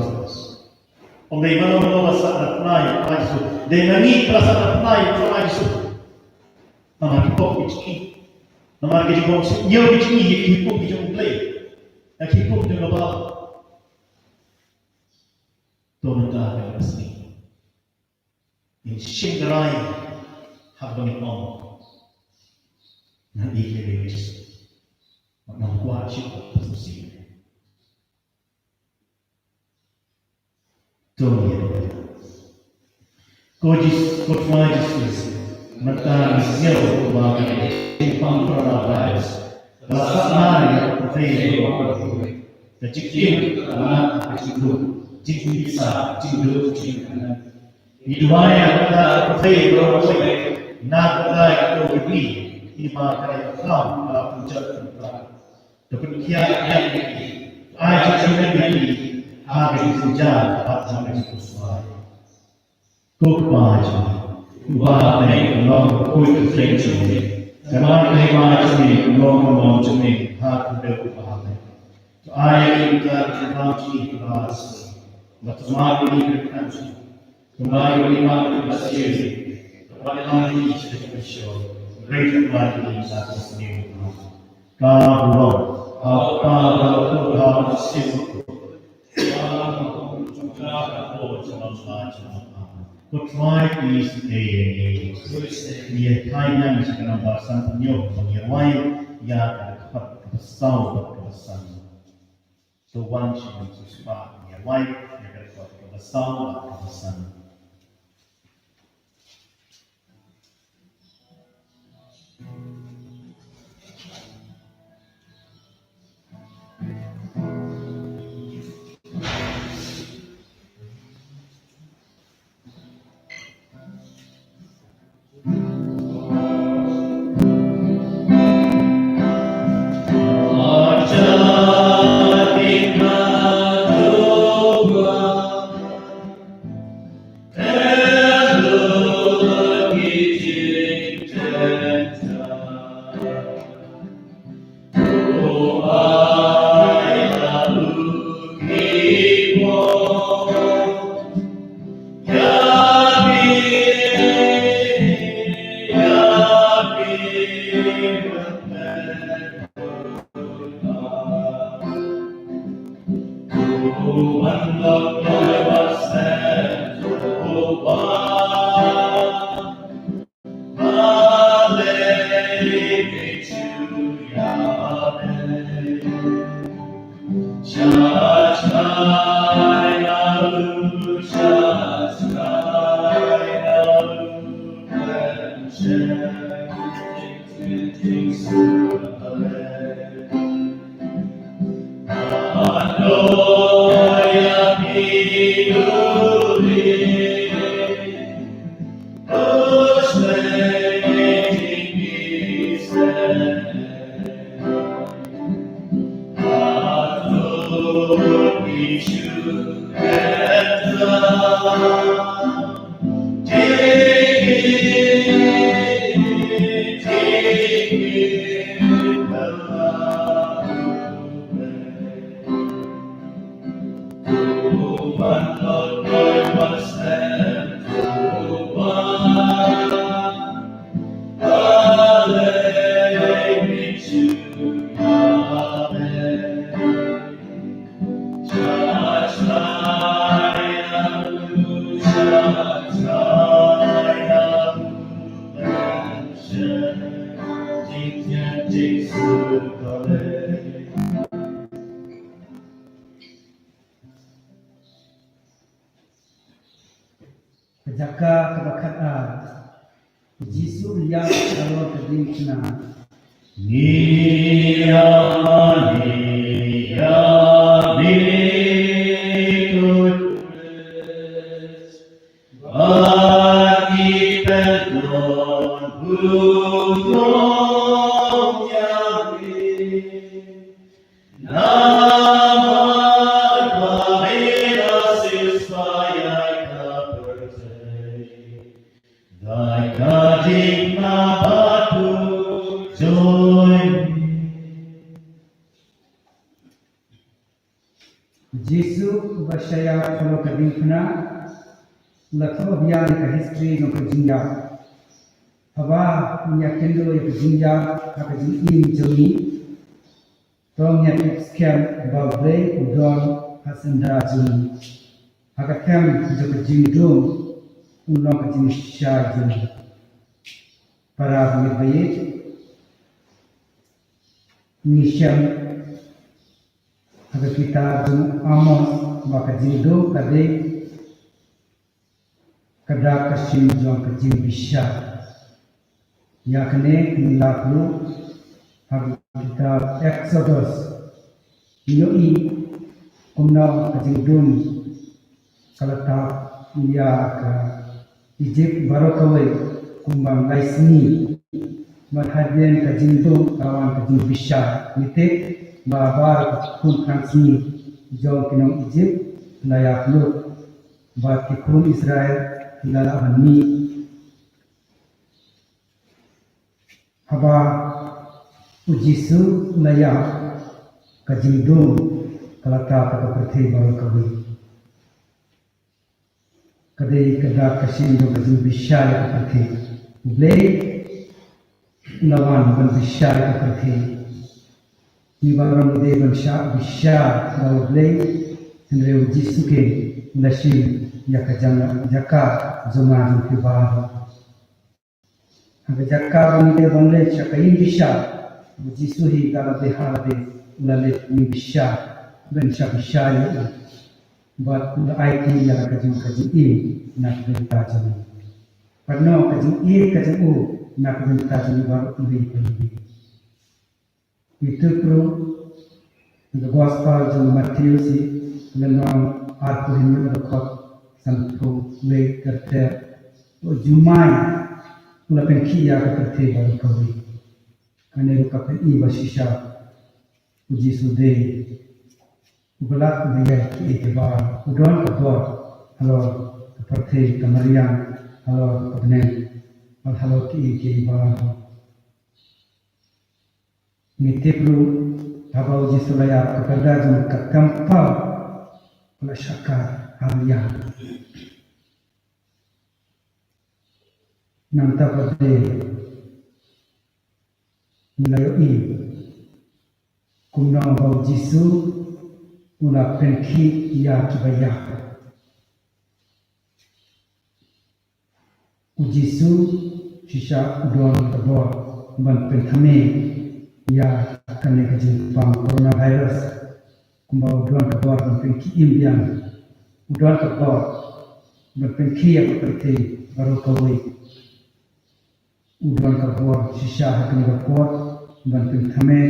ym dei mano mano ba sah na pynai u Trai Jisu. Dei na ngi ba sah na pynai u Trai Jisu. Namar ki pop ki jong ngi. Namar ki jingpynïoh ki jong ngi ïa ki hukum ki jong U Blei, ïa ki hukum jong ka Baibl. To mynta ka sngi ngin shim ka rai haba ngin ong, ngan ïeit ïa U Jisu. Ngan kwah shisha ba u shisha. To ïa ko Jis-, ko Trai Jisu, mynta ngi sngew ba ka jingpang coronavirus ka la saphriang ïa ka pyrthei. Ka jingim, ka lainat, ka jingduh, jingpisa, jingduh, jingkmen. Ngi duwai ïa ka pyrthei baroh kawei, na ka bynta ka COVID nineteen, ba ka dei ka kam kaba pynjot pynpra. To pynkhiah ïa ki, ai jingkmen ïa ki ha ka jingsynjar bad ha ka jingpynshlur. Ko Kpa jong ngi uba ha bneng, ka long ka kyrteng jong me, ka long ka hima jong me, ka long ka mon jong me ha khyndew uba ha bneng. To ai ïa ngi mynta ka jingpang jong ngi kaba ar sien, bad to map ïa ngi ki kyrteng jong ngi, kumba ngi map ïa ki ba sngewsih, bad to ym ai ngi sha ka jingpynshoi, hynrei to pynlait ngi na ka jingsniew. Ka burom ha U Kpa, ha U Khun, ha U Mynsiem Bakhuid. Ko Trai, ngi ïeit ïa ngi. Ngi ïa thait ïa ngi sha ka nambar san phew hynñiew, ba ngi rwai ïa ka dkhot kaba saw bad kaba san. To wan sha ngi sha U Kpa, ngi rwai ïa ka dkhot kaba saw bad kaba san. Jaka kaba khat ar. U Jisu u ïap halor ka diengphna. Jisu uba shah ïap halor ka diengphna u la thoh biang ïa ka history jong ka jingïap. Haba un ïakynduh ïa ka jingïap ha ka jingim jong ngi, to ngin ïa tip skhem ba U Blei u don ha syndah jong ngi. Ha ka them jong ka jingdum un long ka jingshisha jong ngi. Para bangeit ba ïeit, ngi shem ha ka kitab jong u Amos ba ka jingdum ka dei ka dak ka shin jong ka jingbishar. Ïa kane ngi la pule ha ka kitab Exodus. Ngi ïohi kumno ka jingdum ka la tap ïa ka Egypt baroh kawei kumba lai sngi. Bad hadien ka jingdum ka la wan ka jingbishar. Ngi tip ba baroh ka khun khlaiñ sngi jong ki nong Egypt la ïap lut. Bad ki khun Israel ki la lah ban mih. Haba u Jisu u la ïap, ka jingdum ka la tap ha ka pyrthei baroh kawei. Ka dei ka dak ka shin jong ka jingbishar ïa ka pyrthei. U Blei u la wan ban bishar ïa ka pyrthei. Ngi baroh ngi dei ban shah bishar da U Blei, hynrei u Jisu keiñ u la shim ïa ka jaka, jaka jong nga jong phi baroh. Ha ka jaka ba ngi dei ban leit sha ka ïing bishar, u Jisu hi da lade ha lade u la leit ïing bishar ban shah bishar ïa u. Bad u la aiti ïa la ka jong ka jingim na ka bynta jong ngi. Bad na ka jingïeit ka jong u na ka bynta jong ngi baroh iwei pa iwei. Ngi tip ruh na ka gospel jong u Mathaios, lynnong arphew hynñiew, dkhot sanphew wei, ter ter, u jumai u la pynkhih ïa ka pyrthei baroh kawei. Kane ruh ka pyni ba shisha u Jisu dei uba lah ban ïai kiei kiei baroh. U don ka bor halor ka pyrthei, ka mariang, halor ka bneng, bad halor kiei kiei baroh. Ngi tip ruh haba u Jisu la ïap, ka pyrda jong ka templ ka la shah kat ha ïing. Nangta pat de ngi la ïohi kumno ba u Jisu u la pynkhih ïa kiba ïap. U Jisu shisha u don ka bor ban pynthame ïa kane ka jingpang coronavirus. Kumba u don ka bor ban pynkhih im biang, u don ka bor ban pynkhih ïa ka pyrthei baroh kawei. U don ka bor shisha ha kane ka por ban pynthame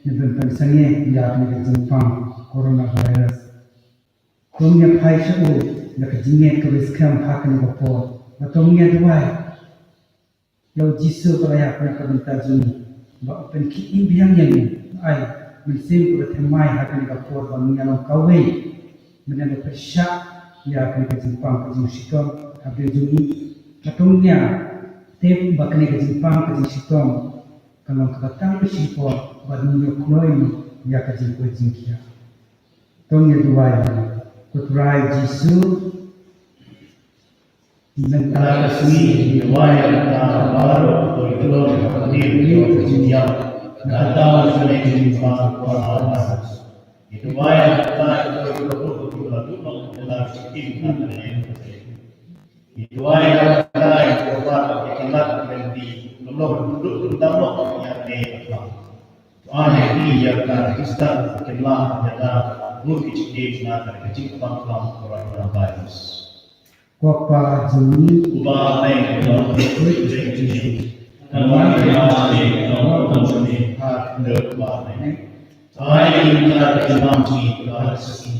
ne ban pynsangeh ïa kane ka jingpang coronavirus. To ngin ïa phai sha u da ka jingngeit kaba skhem ha kane ka por. Bad to ngin ïa duwai ïa u Jisu ba la ïap na ka bynta jong ngi, ba u pynkhih im biang ïa ngi, ai mynsiem kaba thymmai ha kane ka por, ba ngin ïa long kawei ban ïa pyrshah ïa kane ka jingpang ka jingshitom ha pdeng jong ngi. Bad to ngin ïa tip ba kane ka jingpang ka jingshitom ka long kaba tang ka shipor, bad ngin ïoh khlaiñ ïa ka jingpoi jingkhiah. To ngin ïa duwai. Ko Trai Jisu, mynta ka sngi ngi duwai ïa kata baroh kiba ïalam ha ka jingïap na ka daw jong kane ka jingpang coronavirus. Ngi duwai ïa kata baroh kiba la duh ba la shim na kane ka jingïap. Ngi duwai ïa kata baroh kiba la kylla ka jingïap, lem lem ruh ban dang long ïa kane ka jingïap. To ai ïa ki ïa ka jingstad ka jinglah ïa ka bun ki jingim na ka jingpang coronavirus. Ko Ko Pa jong ngi uba ha bneng, ba kyrkhu ïa ka kyrteng jong phi. Kan wan ïa phi ka hynñiew, kan wan ïa phi ka kyrteng jong phi. Ai ïa ngi mynta ka jingim jong ngi kaba ha ka sngi.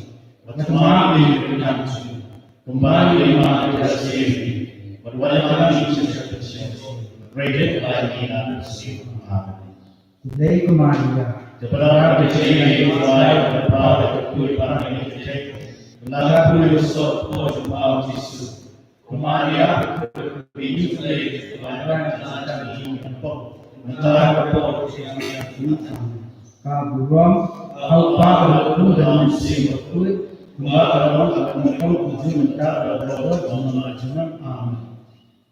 Wat tymmen ïa ka jingim jong ngi kumba ngi tymmen ïa ka jingim jong ngi. Wat ïa ngi sha ka jingim jong ngi. Hynrei leit ïa ngi na ka sngi. Amen. Khublei ko Maria. Kaba bun ka jingim ïa phi, U Trai u don bad phi, phi don ha ki kynthei. Bad ka kyrteng jong u Trai u Jisu. Ko Maria, kyrkhu ïa ngi, ba ngi don ha ka jingim jong ngi, mynta bad ka por jong ka kmie jong ngi. Ka burom ha U Kpa bad ha U Khun bad ha U Mynsiem Bakhuid, kumba ka long ha ka por kaba mynta bad ha ka por kaba ym lah. Amen.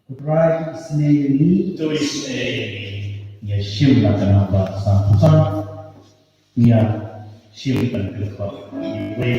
Ko Trai, to isynei ïa ngi. To isynei ïa ngi. Ngi ïa shim na ka namba sanphew san. Ngi ïa shim ban kyrkhu. Ngi wei.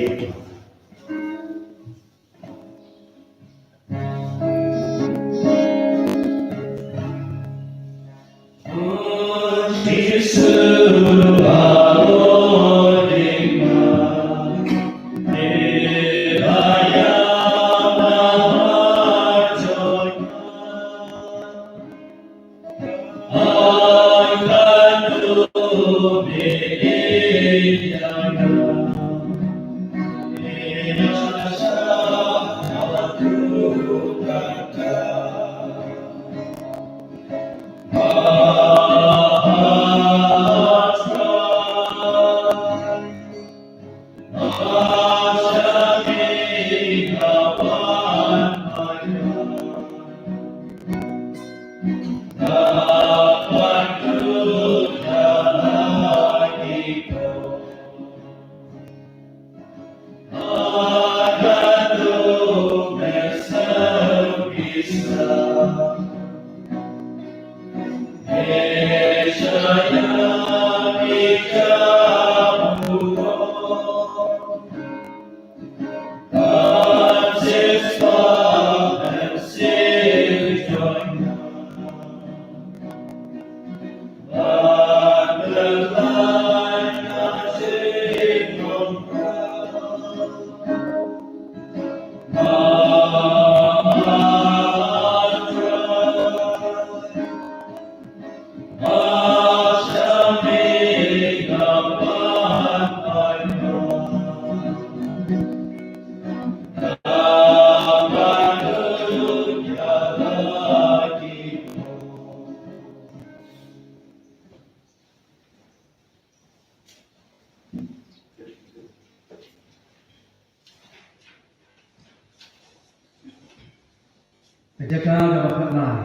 Ka jaka kaba khatlai,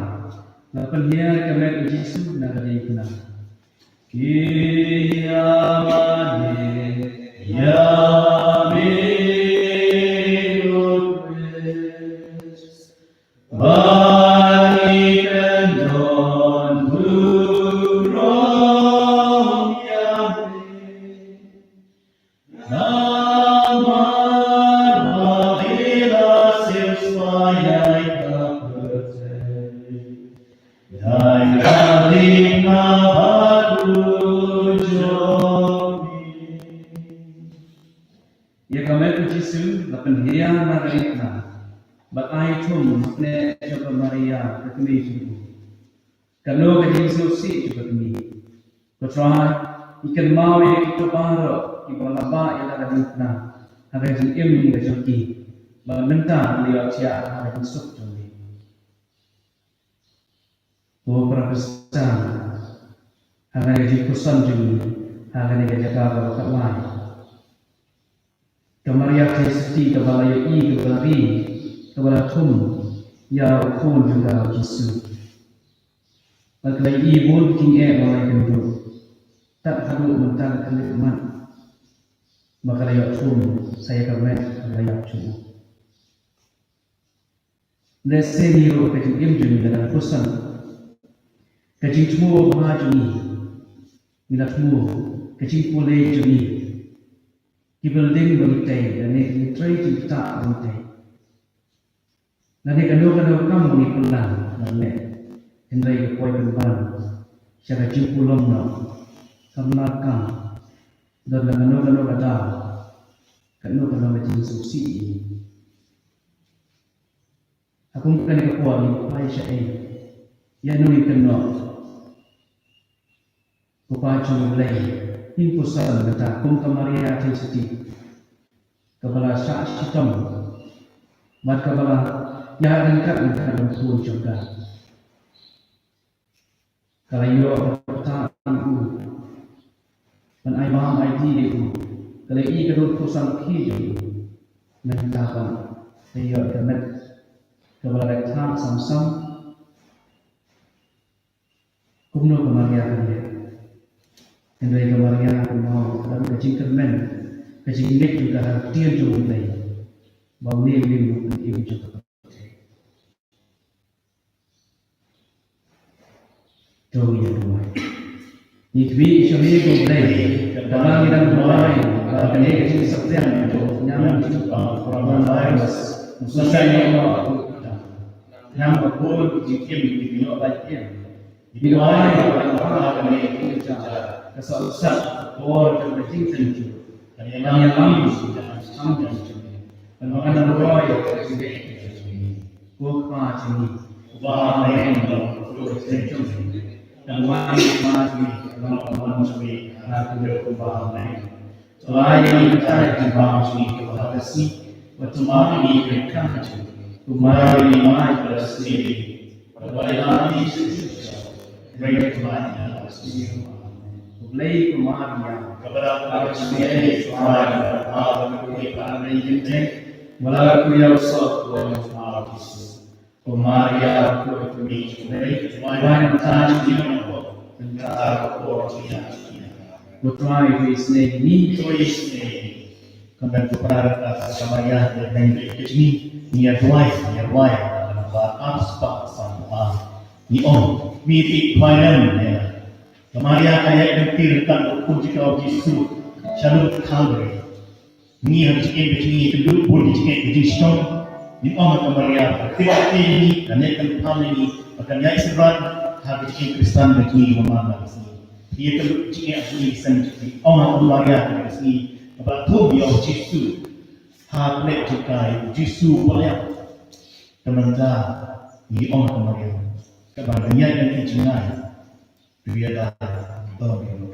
la pynhiar ka met u Jisu na ka diengphna. Ki ïa mane, ïa me, O Khrist. Ba ngi kan don burom ïa me. Namar ba i la siewspah ïa ka pyrthei da ka diengphna bad u jong ngi. Ïa ka met u Jisu la pynhiar na ka diengphna bad ai thung ha kyneh jong ka Maria ka kmie jong u. Kano ka jingsngewsih jong ka kmie. Ko Trai, ngi kynmaw ïa kito baroh kiba la bah ïa la ka diengphna ha ka jingim ka jong ki, bad mynta ki la ïoh thiah ha ka jingsuk jong ngi. Ko Para Khristan, ha kane ka jingpuson jong ngi ha kane ka jaka kaba khatlai, ka Maria Theisotti kaba la ïohi, kaba la ri, kaba la thung ïa u khun jong ka, u Jisu. Bad ka la ïohi bun ki jingeh ba la ïakynduh. Tad haduh mynta ka khyllipmat ba ka la ïoh thung sa ïa ka met kaba la ïap jong u. Lehse ngi ruh ka jingim jong ngi la dang puson. Ka jingthmu babha jong ngi, ngi la thmu, ka jingpule jong ngi, ki building ba ngi tei lane ki trei jingktah ba ngi tei, lane kano kano ka kam ba ngi pynlong, lane hynrei ka poi pynban sha ka jingpulom noh, kam lah kam don la kano kano ka daw, kano kano ka jingsngewsih. kum kane ka por ngin phai sha ei? Ïa no ngin kynnoh? Ko Pa jong U Blei, ngin puson mynta kum ka Maria Theisotti, kaba la shah shitom bad kaba la ïaid ryngkat ryngkat bad U Trai jong ka. Ka la ïoh ka btah ïa u, ban ai bam ai dih ïa u. Ka la ïohi ka dur pyrshang ki jong u. Mynta pat ka ïoh ka met kaba la dep thang sam sam. Kumno ka Maria ka leh? Hynrei ka Maria ka mut ka don ka jingkyrmen, ka jingngeit jong ka ha ka ktien jong U Blei, ba une u dei U Blei jong ka. To ngin ïa duwai. Ngi khmih ïa ka jingduwai. Kaba ngi dang duwai ba kane ka jingsaphriang jong u ñiam jong u coronavirus un sa ïoh noh. Ñiam ka bun ka jingim ki ïoh ba im. Ngi duwai ba kane ka jingsaphriang ka sa sah ka por jong ka jingtynjuh. Kan ïalam ïa ngi. Kan ïalam ïa ngi. Kan ïalam ïa ngi. Ko Kpa jong ngi, uba ha bneng, ka long ka kyrteng jong me. Kan wan ka hima jong me, kan long ka mon jong me ha ka dei kumba ha bneng. To ai ïa ngi mynta ïa ka jingbam jong ngi kaba ha ka sngi, bad to map ïa ngi ki kyrdan jong ngi, kumba ngi map ïa kiba sngewsih ïa ngi. Bad wat ïalam ïa ngi sha ka jingpynïap, hynrei to ai ïa ngi na ka sngi. U Blei u Maria, kaba dap ka sngi, ba ka kyrkhu ïa u soh u Blei. Ko Maria, ko Kmie jong U Blei, wai na ka bynta jong ngi, bad ha ka por jong ngi. Ko Trai, to isynei ïa ngi, to isynei ïa ngi. Kumban ko Para, ka Maria, ka dang ka jong ngi, ngi ïa duwai, ngi ïa duwai, ba ar spah san ar. Ngi ong, mi ti khwai lem, ïa. Ka Maria ka ïaid lynti ryngkat bad u khun jong ka U Jisu sha lum Kalbari. Ngi ha ka jingim ka jong ngi ka dei bun ki jingeh ki jingshitom. Ngi ong ha ka Maria ba ka tip ïa ngi, kan leh kyrpang ïa ngi, ba kan ïaid synran ha ka jingim Khristan ka jong ngi kaba man la ka sngi. Ïa ka jingeh ka jong ngi ka seng jong ngi. Ong ha ka Maria ka sngi kaba la thung ïa U Jisu ha pyrthei jong ka, U Jisu ba ïap. Ka mynta ngi ong ha ka Maria kaba ngi ïaid lynti jngai. Ïa da, to ngi ong.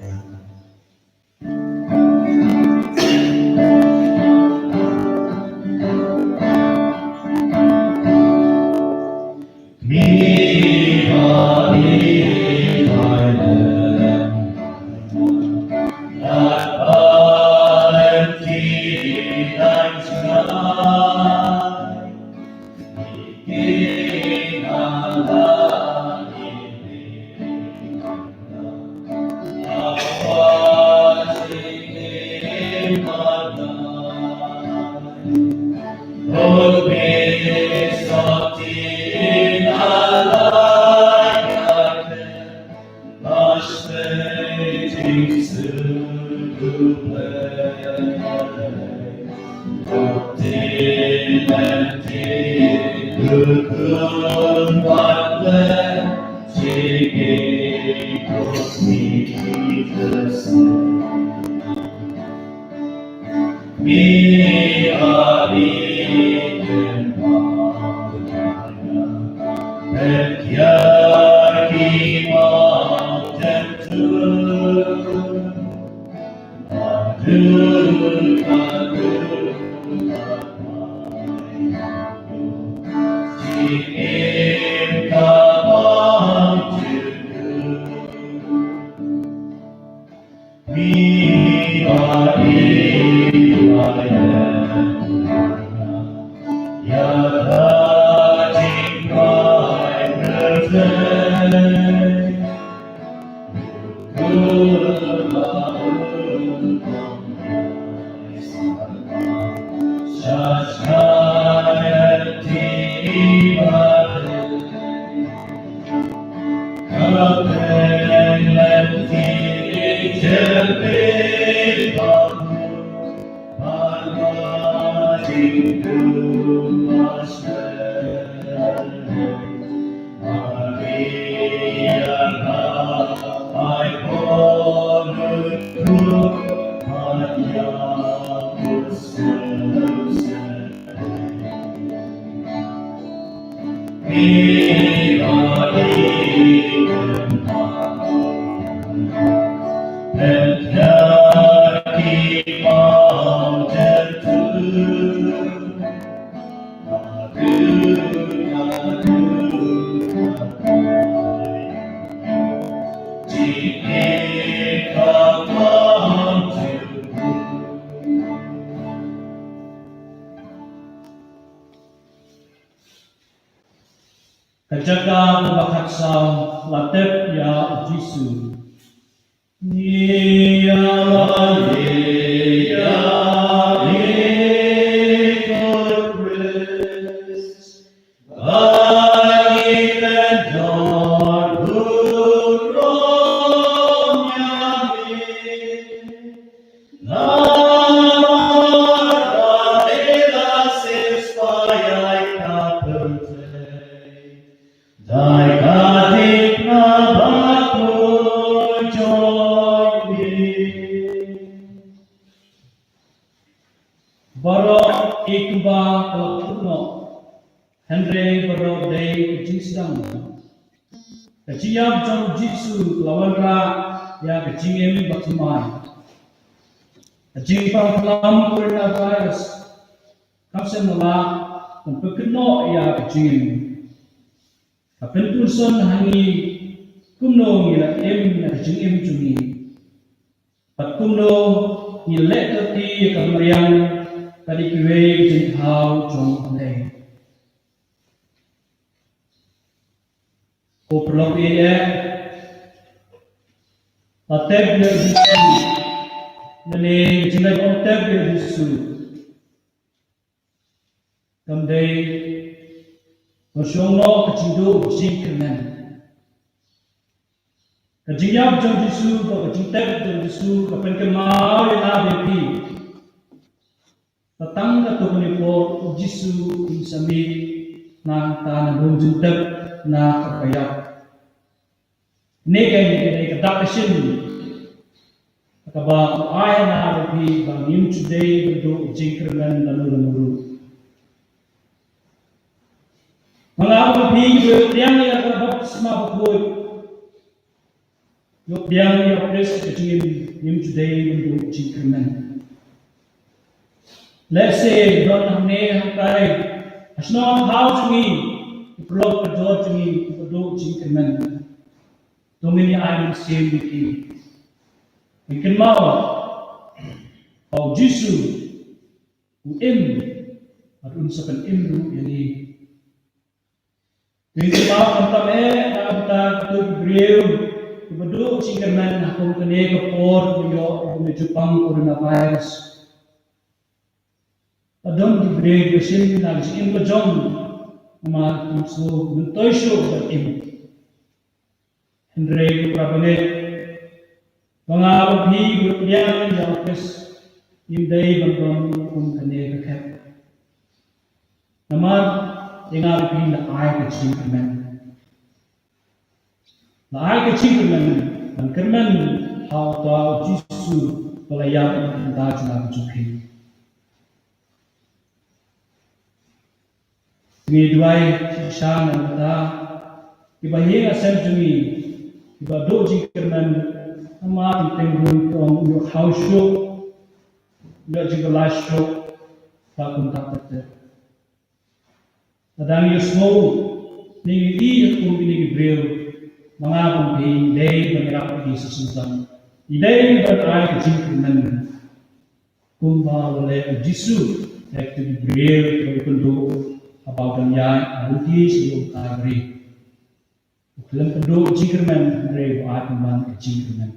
Ka jaka kaba khatsaw, la tep ïa u Jisu. Ngi ïa la ïa ïa ko Khrist, ba ngi pynjot u rong ïa ngi. Namar ba la shisha ïa ka pyrthei. Dei ka dik na ba kujong ïa ngi. Baroh i kumba ka la pynnoh, hynrei baroh dei ka jingsdang. Ka jingïap jong u Jisu ka la wanrah ïa ka jingim bathymmai. Ka jingpang phlam coronavirus kam shym la lah ban pynkynnoh ïa ka jingim. Ka pynpynshon ha ngi kumno ngi la im ïa ka jingim jong ngi. Bad kumno ngi leh kyrti ïa ka mariang bad ïa kiwei ki jingthaw jong U Blei. Ko paralok eh, la tep ïa u Jisu. Lane ka jingleit ban tep ïa u Jisu kam dei ban shong noh ka jingduh jingkyrmen. Ka jingïap jong u Jisu bad ka jingtep jong u Jisu ka pynkynmaw ïa nga bad ïa phi ba tang katto katne por u Jisu un sa mih na ka bynta na ka bynta jingtep na ka bynta ïap. Kane ka dei ka dak ka shin kaba u ai ha nga bad phi ba ngim ju dei ban duh jingkyrmen lano lano ruh. Ma nga bad phi ngi ïoh pdiang ïa ka baptisma bakhuid, ïoh pdiang ïa u Khrist ha ka jingim, ngim ju dei ban duh jingkyrmen. Lehse don hangne hangtai ha shnong ha thaw jong ngi ki paralok parajor jong ngi kiba duh jingkyrmen. To ngin ïa ai mynsiem ïa ki. Ngin kynmaw ba u Jisu u im bad un sa pynim ruh ïa ngi. Ngin kynmaw khamtam eh na ka bynta kito ki briew kiba duh jingkyrmen ha kum kane ka por ba ïoh kum ka jingpang coronavirus. Ba don ki briew kiba shim na ka jingim la jong namar kim sngewmyntoi shuh ban im. Hynrei ko para bangeit, ba nga bad phi ba pdiang ïa u Khrist, ngim dei ban don kum kane ka khet. Namar ïa nga bad phi la ai ka jingkyrmen. La ai ka jingkyrmen ban kyrmen ha uta u Jisu ba la ïap na ka bynta jong nga bad jong phi. Ngi duwai shisha na ka bynta kiba ïeng ha sem jong ngi kiba duh jingkyrmen, namar teng teng ruh ki ong ïoh khaw shuh, ïoh jingpyllait shuh, ba kumta ter ter. Lada ngi ïohsngew ne ngi ïohi ïa kum kine ki briew, ma nga bad phi ngi dei ban ïarap ïa ki sa shisien. Ngi dei ban ai ka jingkyrmen. Kumba la leh u Jisu ïa kito ki briew kiba ïakynduh ha bawdon ïaid ha lynti sha lum Kalbari. U khlem pynduh jingkyrmen hynrei u ai pynban ka jingkyrmen.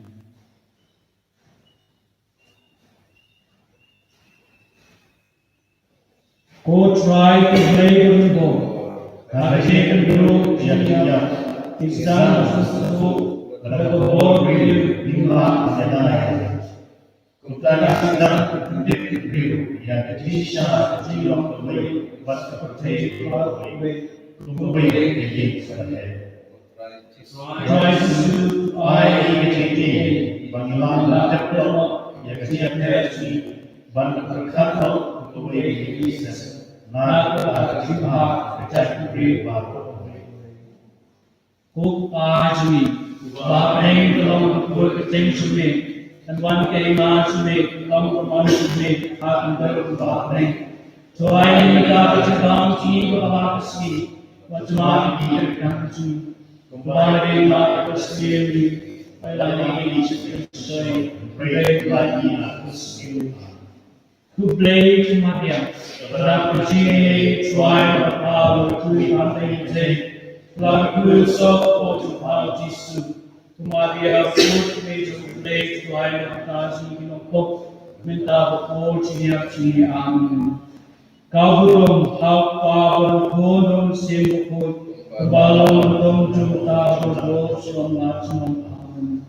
Ko Trai ko Blei ba rymbor, ka jingkynduh jingïap, ki sdang ba suk suk, bad ka bor briew, ngim lah ban ïada ïa ka. Kumta ngi sdang ban pyntip ïa ki briew ïa ka jingshisha, ka jinglong kawei bad ka pyrthei kawei, kawei ka ïing ka lei. Trai Jisu, ai ïa ka jingkyrmen ban ïalam ban tep noh ïa ka jingïapher jong ngi, ban pyrkhat noh kawei ka ïing ka sem na ka bynta ka jingbha ka jaitbynriew baroh. Ko Kpa jong ngi, ba ha bneng ka long ka kyrteng jong me, kan wan ka hima jong me, kan long ka mon jong me, ha ka bynta jong me. To ai ïa ngi mynta ka jingkam jong ngi kaba ha ka sngi, bad to map ïa ki kyrdan jong ngi, kumba ngi map ïa ki kyrdan jong ngi, bad ym ai ngi sha ka jingpynshoi, hynrei pynlait ngi na ka sngi. Ko Blei jong nga, ba la pynshoi ïa ngi, to ai ïa ngi ka bor ban kyrkhu ïa phi hangtei hangtei, ba la kyrkhu sha u Kpa jong phi, u Jisu. Kumba ka jingïaroh jong U Blei, to ai ïa ngi mynta ka jingïaroh, mynta bad por jingïap jong ngi. Amen. Ka burom ha u Kpa bad u Khun bad u Mynsiem Bakhuid, kaba long don jong u ta bad u dor junom la junom. Amen.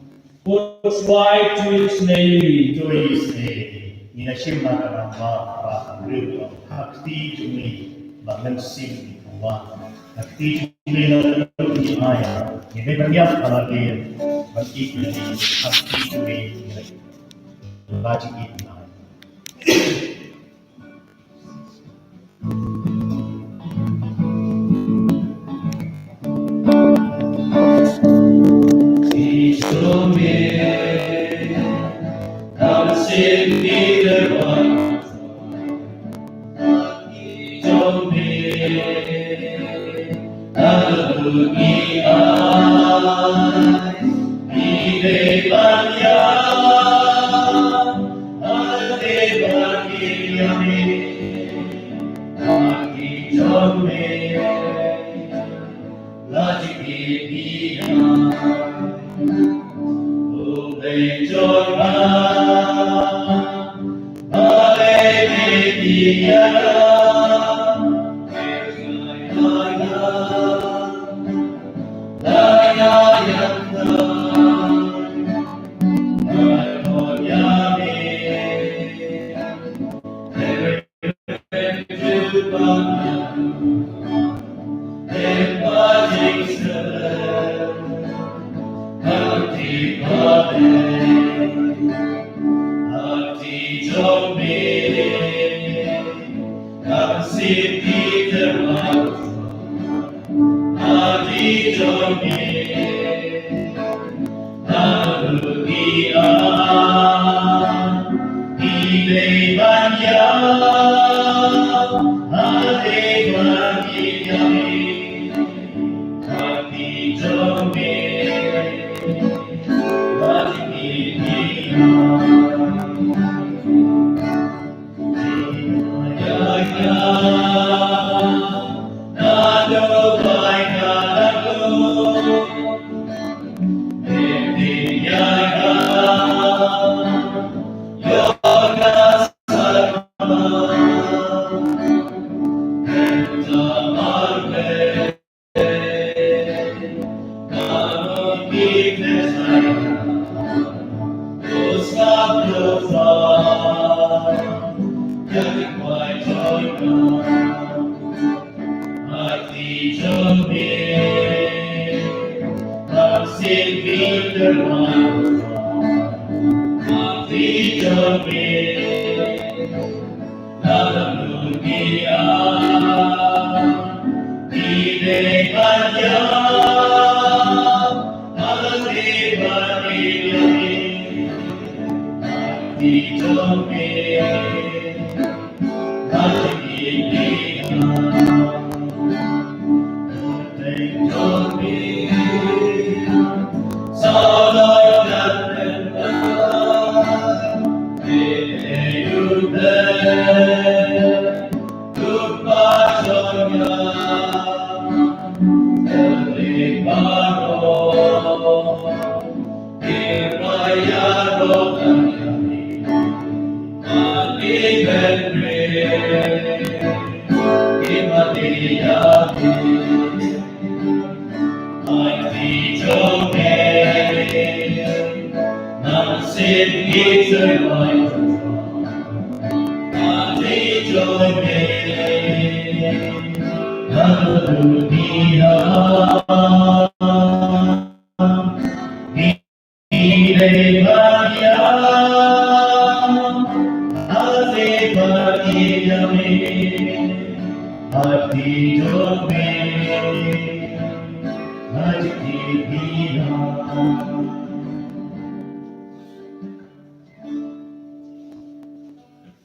Ko trai, to ïohsngew ïa ngi. To ïohsngew ïa ngi. Ngi la shim na ka namba kaba hynriew, ha ka kti jong ngi ba ngan sim ïa u Kpa. Ha ka kti jong ngi la ngi ïa ngi ban ïap ha la dei ban ïeit ïa ngi. Ha ka kti jong ngi la ngi ïa ngi.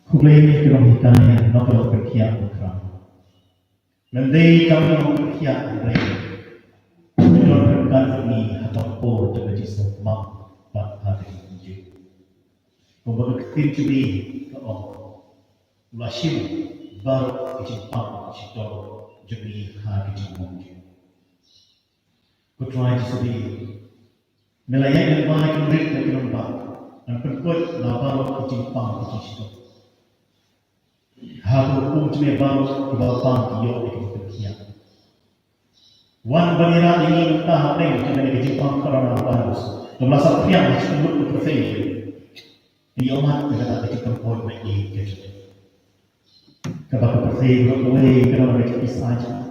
Khublei ïa ki nonghikai, nonghikai ba pyrkhat ba khraw. Lem dei tang nongpyrkhat hynrei ki don ryngkat bad ngi ha ka por jong ka jingsngewthuh bad ha ka jingkynjur. Kumba ka ktien jong ngi ka ong, u la shim baroh ki jingpang ki shitom jong ngi ha ka jingmong jong u. Ko Trai Jisu, me la ïaid lem bad ki nongrit bad ki nongbah, ngan pynkoit na baroh ki jingpang ki shitom. Ha ka hukum jong me baroh kiba pang ki ïoh ïa ka jingpynkhiah. Wan ban ïarap ïa ngi mynta hapdeng jong kane ka jingpang coronavirus kaba la saphriang ha shiphew ngut ka pyrthei. Ngi ïohmad ïa kata ka jingpynkoit ba ïeit ka jong me. Kaba ka pyrthei baroh kawei ka don ka jingpynsah jong ka.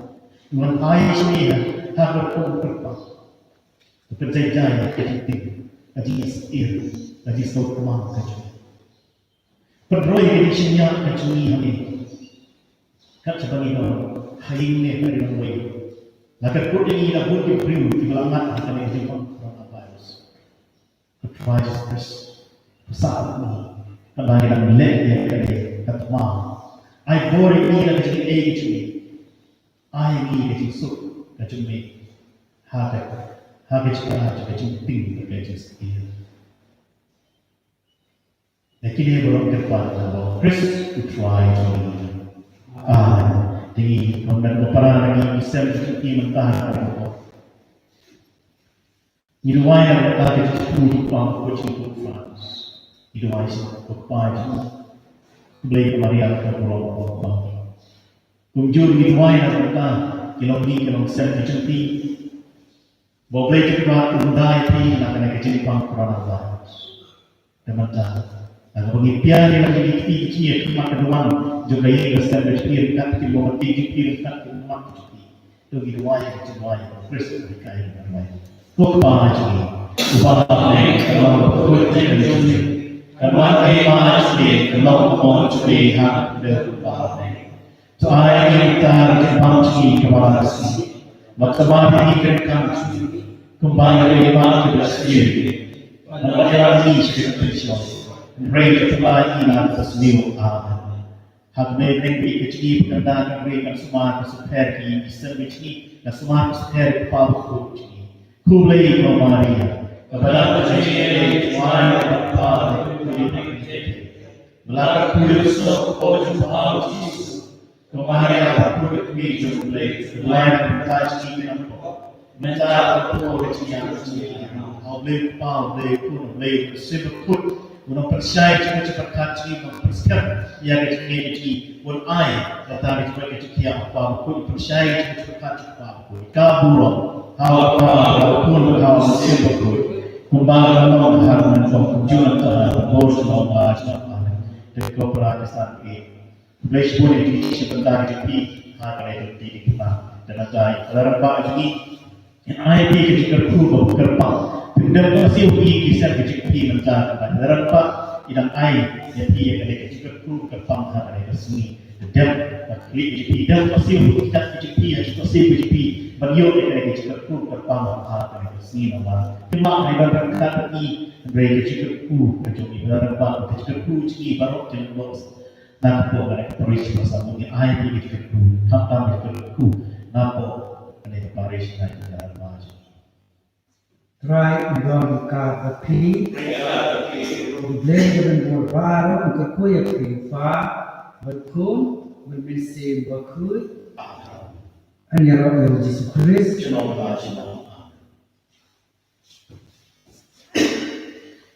Wan ai sha ngi ha ka rukom kyrpang. Ka jingïaid, ka jingtieng, ka jingïasyllok, ka jingsngewthuh ka jong me. Pynroi ka jingshaniah ka jong ngi ha me. Kat shaba ngi don ha ïing ne ha ri lawei, la ka kut ïa ngi na bun ki briew kiba la ngat ha kane ka jingpang coronavirus. Ko Trai Jisu Khrist, pynsah ïa ngi, kaba ngi dang leh ïa kane ka thma. Ai bor ïa ngi na ka jingaiei ka jong ngi. Ai ïa ngi ka jingsuk ka jong me ha ka, ha ka jingïaid, ha ka jingtieng, ha ka jingïasyllok. Ïa kine baroh ngi kyrpad ha ka kyrteng U Trai jong ngi. Amen. Te ngi, kumno, ko para, ngi sem jingkyrkhu mynta ha ka por. Ngi duwai na ka bynta ka jingkyrkhu jong u kpa bakhuid jong ngi u Franz. Ngi duwai sha u kpa jong u. Khublei ko Maria ka burom u kpa. Kumjuh ngi duwai na ka bynta ki longkmie ki longsem ki jong phi. Ba U Blei u kyrpad un da ïa phi na kane ka jingpang coronavirus. Te mynta, na kaba ngi pdiang ïa la ki kti ki jingïeit ha khmat ka duwan jong ka ïing ka sem ka jong phi, ryngkat ki mombati jong phi, ryngkat ki mat jong phi. To ngi duwai, ngi duwai, Khrist u hikai ngi duwai. Ko Kpa jong ngi uba ha bneng, ka long bakhuid ka jong me. Kan wan ka hima jong me, kan long ka mon jong me ha ka khyndew uba ha bneng. To ai ïa ngi mynta ka jingpang jong ngi kaba la ka sngi. Bad to map ïa ngi ki ryngkat jong ngi, kumba ngi ruh ngi map ïa kiba la sniew ïa ngi. Bad wat ïalam ïa ngi sha ka jingpynshoi, hynrei to pynlait ïa ngi na ka jingsniew. Amen. Ha ka bneng bad ka jong ngi, kan da kan rei, kan sumar kan sukher ïa ki ïing ki sem ki jong ngi, kan sumar kan sukher ïa u Kpa bakhuid jong ngi. Khublei ko Maria, kaba dap ka jingïeit, to ai ïa ngi mynta ka jingpang. Ba la kyrkhu ïa u soh ka kpoh jong u Jisu. Ko Maria bakhuid, ka kmie jong U Blei, to duwai na ka bynta jong ngi ki nongpop, mynta bad ha ka por ka jingïap ka jong ngi. Ha U Blei u Kpa, U Blei u Khun, U Blei u Mynsiem Bakhuid un ym pynshai jingmut jingpyrkhat jong ngi, un ym pynskhem ïa ka jingngeit jong ngi, un ai kata ka jingkoit ka jingkhiah ha u Kpa bakhuid, un pynshai jingmut jingpyrkhat jong u Kpa bakhuid. Ka burom ha u Kpa, ha u Khun bad ha u Mynsiem Bakhuid, kumba ka la long ha ka nyngkong, kumjuh nangta, ha ka por sha ba ym lah shuh. Amen. Te ko para ki san ki Khublei shibun ïa ki jingïaseng bynta jong phi ha kane ka lynti ka khmat. Te nangta ïa ki rangbah jong ngi, ngi ai ïa phi ka jingkyrkhu kaba kyrpang. Phin dem ba siew ïa ki sem ka jong phi mynta, nangta ki rangbah ki dang ai ïa phi ïa kane ka jingkyrkhu kyrpang ha kane ka sngi. Te dem ba khlieh ïa phi, dem ba siew ïa ki kat ka jong phi, ha ka siew ka jong phi ban ïoh ïa kane ka jingkyrkhu kyrpang ha kane ka sngi namar phin map, phin don ryngkat bad ngi, hynrei ka jingkyrkhu ka jong ngi, ki rangbah, ka jingkyrkhu jong ngi baroh jong ngi. Na ka pdeng kane ka parish ba sa mut ngi ai ïa ki jingkyrkhu, khamtam ki jingkyrkhu na ka pdeng kane ka parish na ka jingkyrkhu. Trai un don ryngkat bad phi. U Blei uba don bor baroh un kyrkhu ïa phi, u Kpa bad u Khun bad u Mynsiem Bakhuid. Amen. Ïaroh ïa u Jisu Khrist. Junom la junom.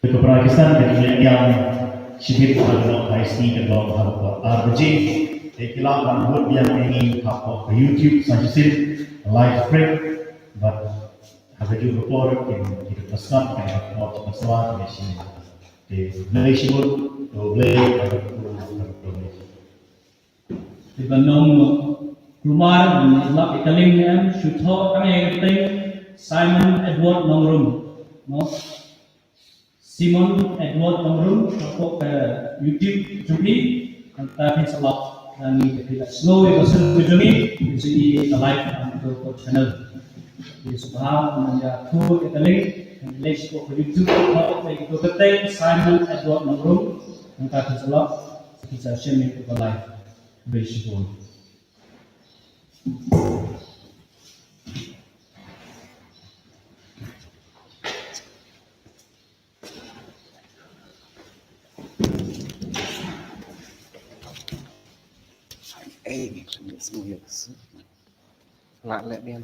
Te ko para ki san, ka jingïaid shibit ka long ha ka sngi, ka long ha ka por ar baje. Te ki lah ban bud biang ïa ngi hapoh ka YouTube sa shisien, live stream. Bad ha kajuh ka por kin, kin ïa pyrshang, kin ïa pyrshang, kin ïa pyrshang. Te Blei shibun, to Blei, to Blei. Te ban ym kulmar ban lap ïa ka link ne em, shu thoh tang ïa ka kyrteng Simon Edward Nongrum. Mo? Simon Edward Nongrum, hapoh ka YouTube jong phi, nangta phin sa lap, nangta phin sa sngew ïa ka sur ka jong ngi, phin sa ïohi ïa ka live ha ka channel. Ïa sngewbha ban ïathuh ïa ka link, kan leit sha ka YouTube, ka leit sha ka Simon Edward Nongrum, nangta kan sa lok, sa phi sa shim ïa ka live. Khublei shibun. Ei, semua ya. Lah, let me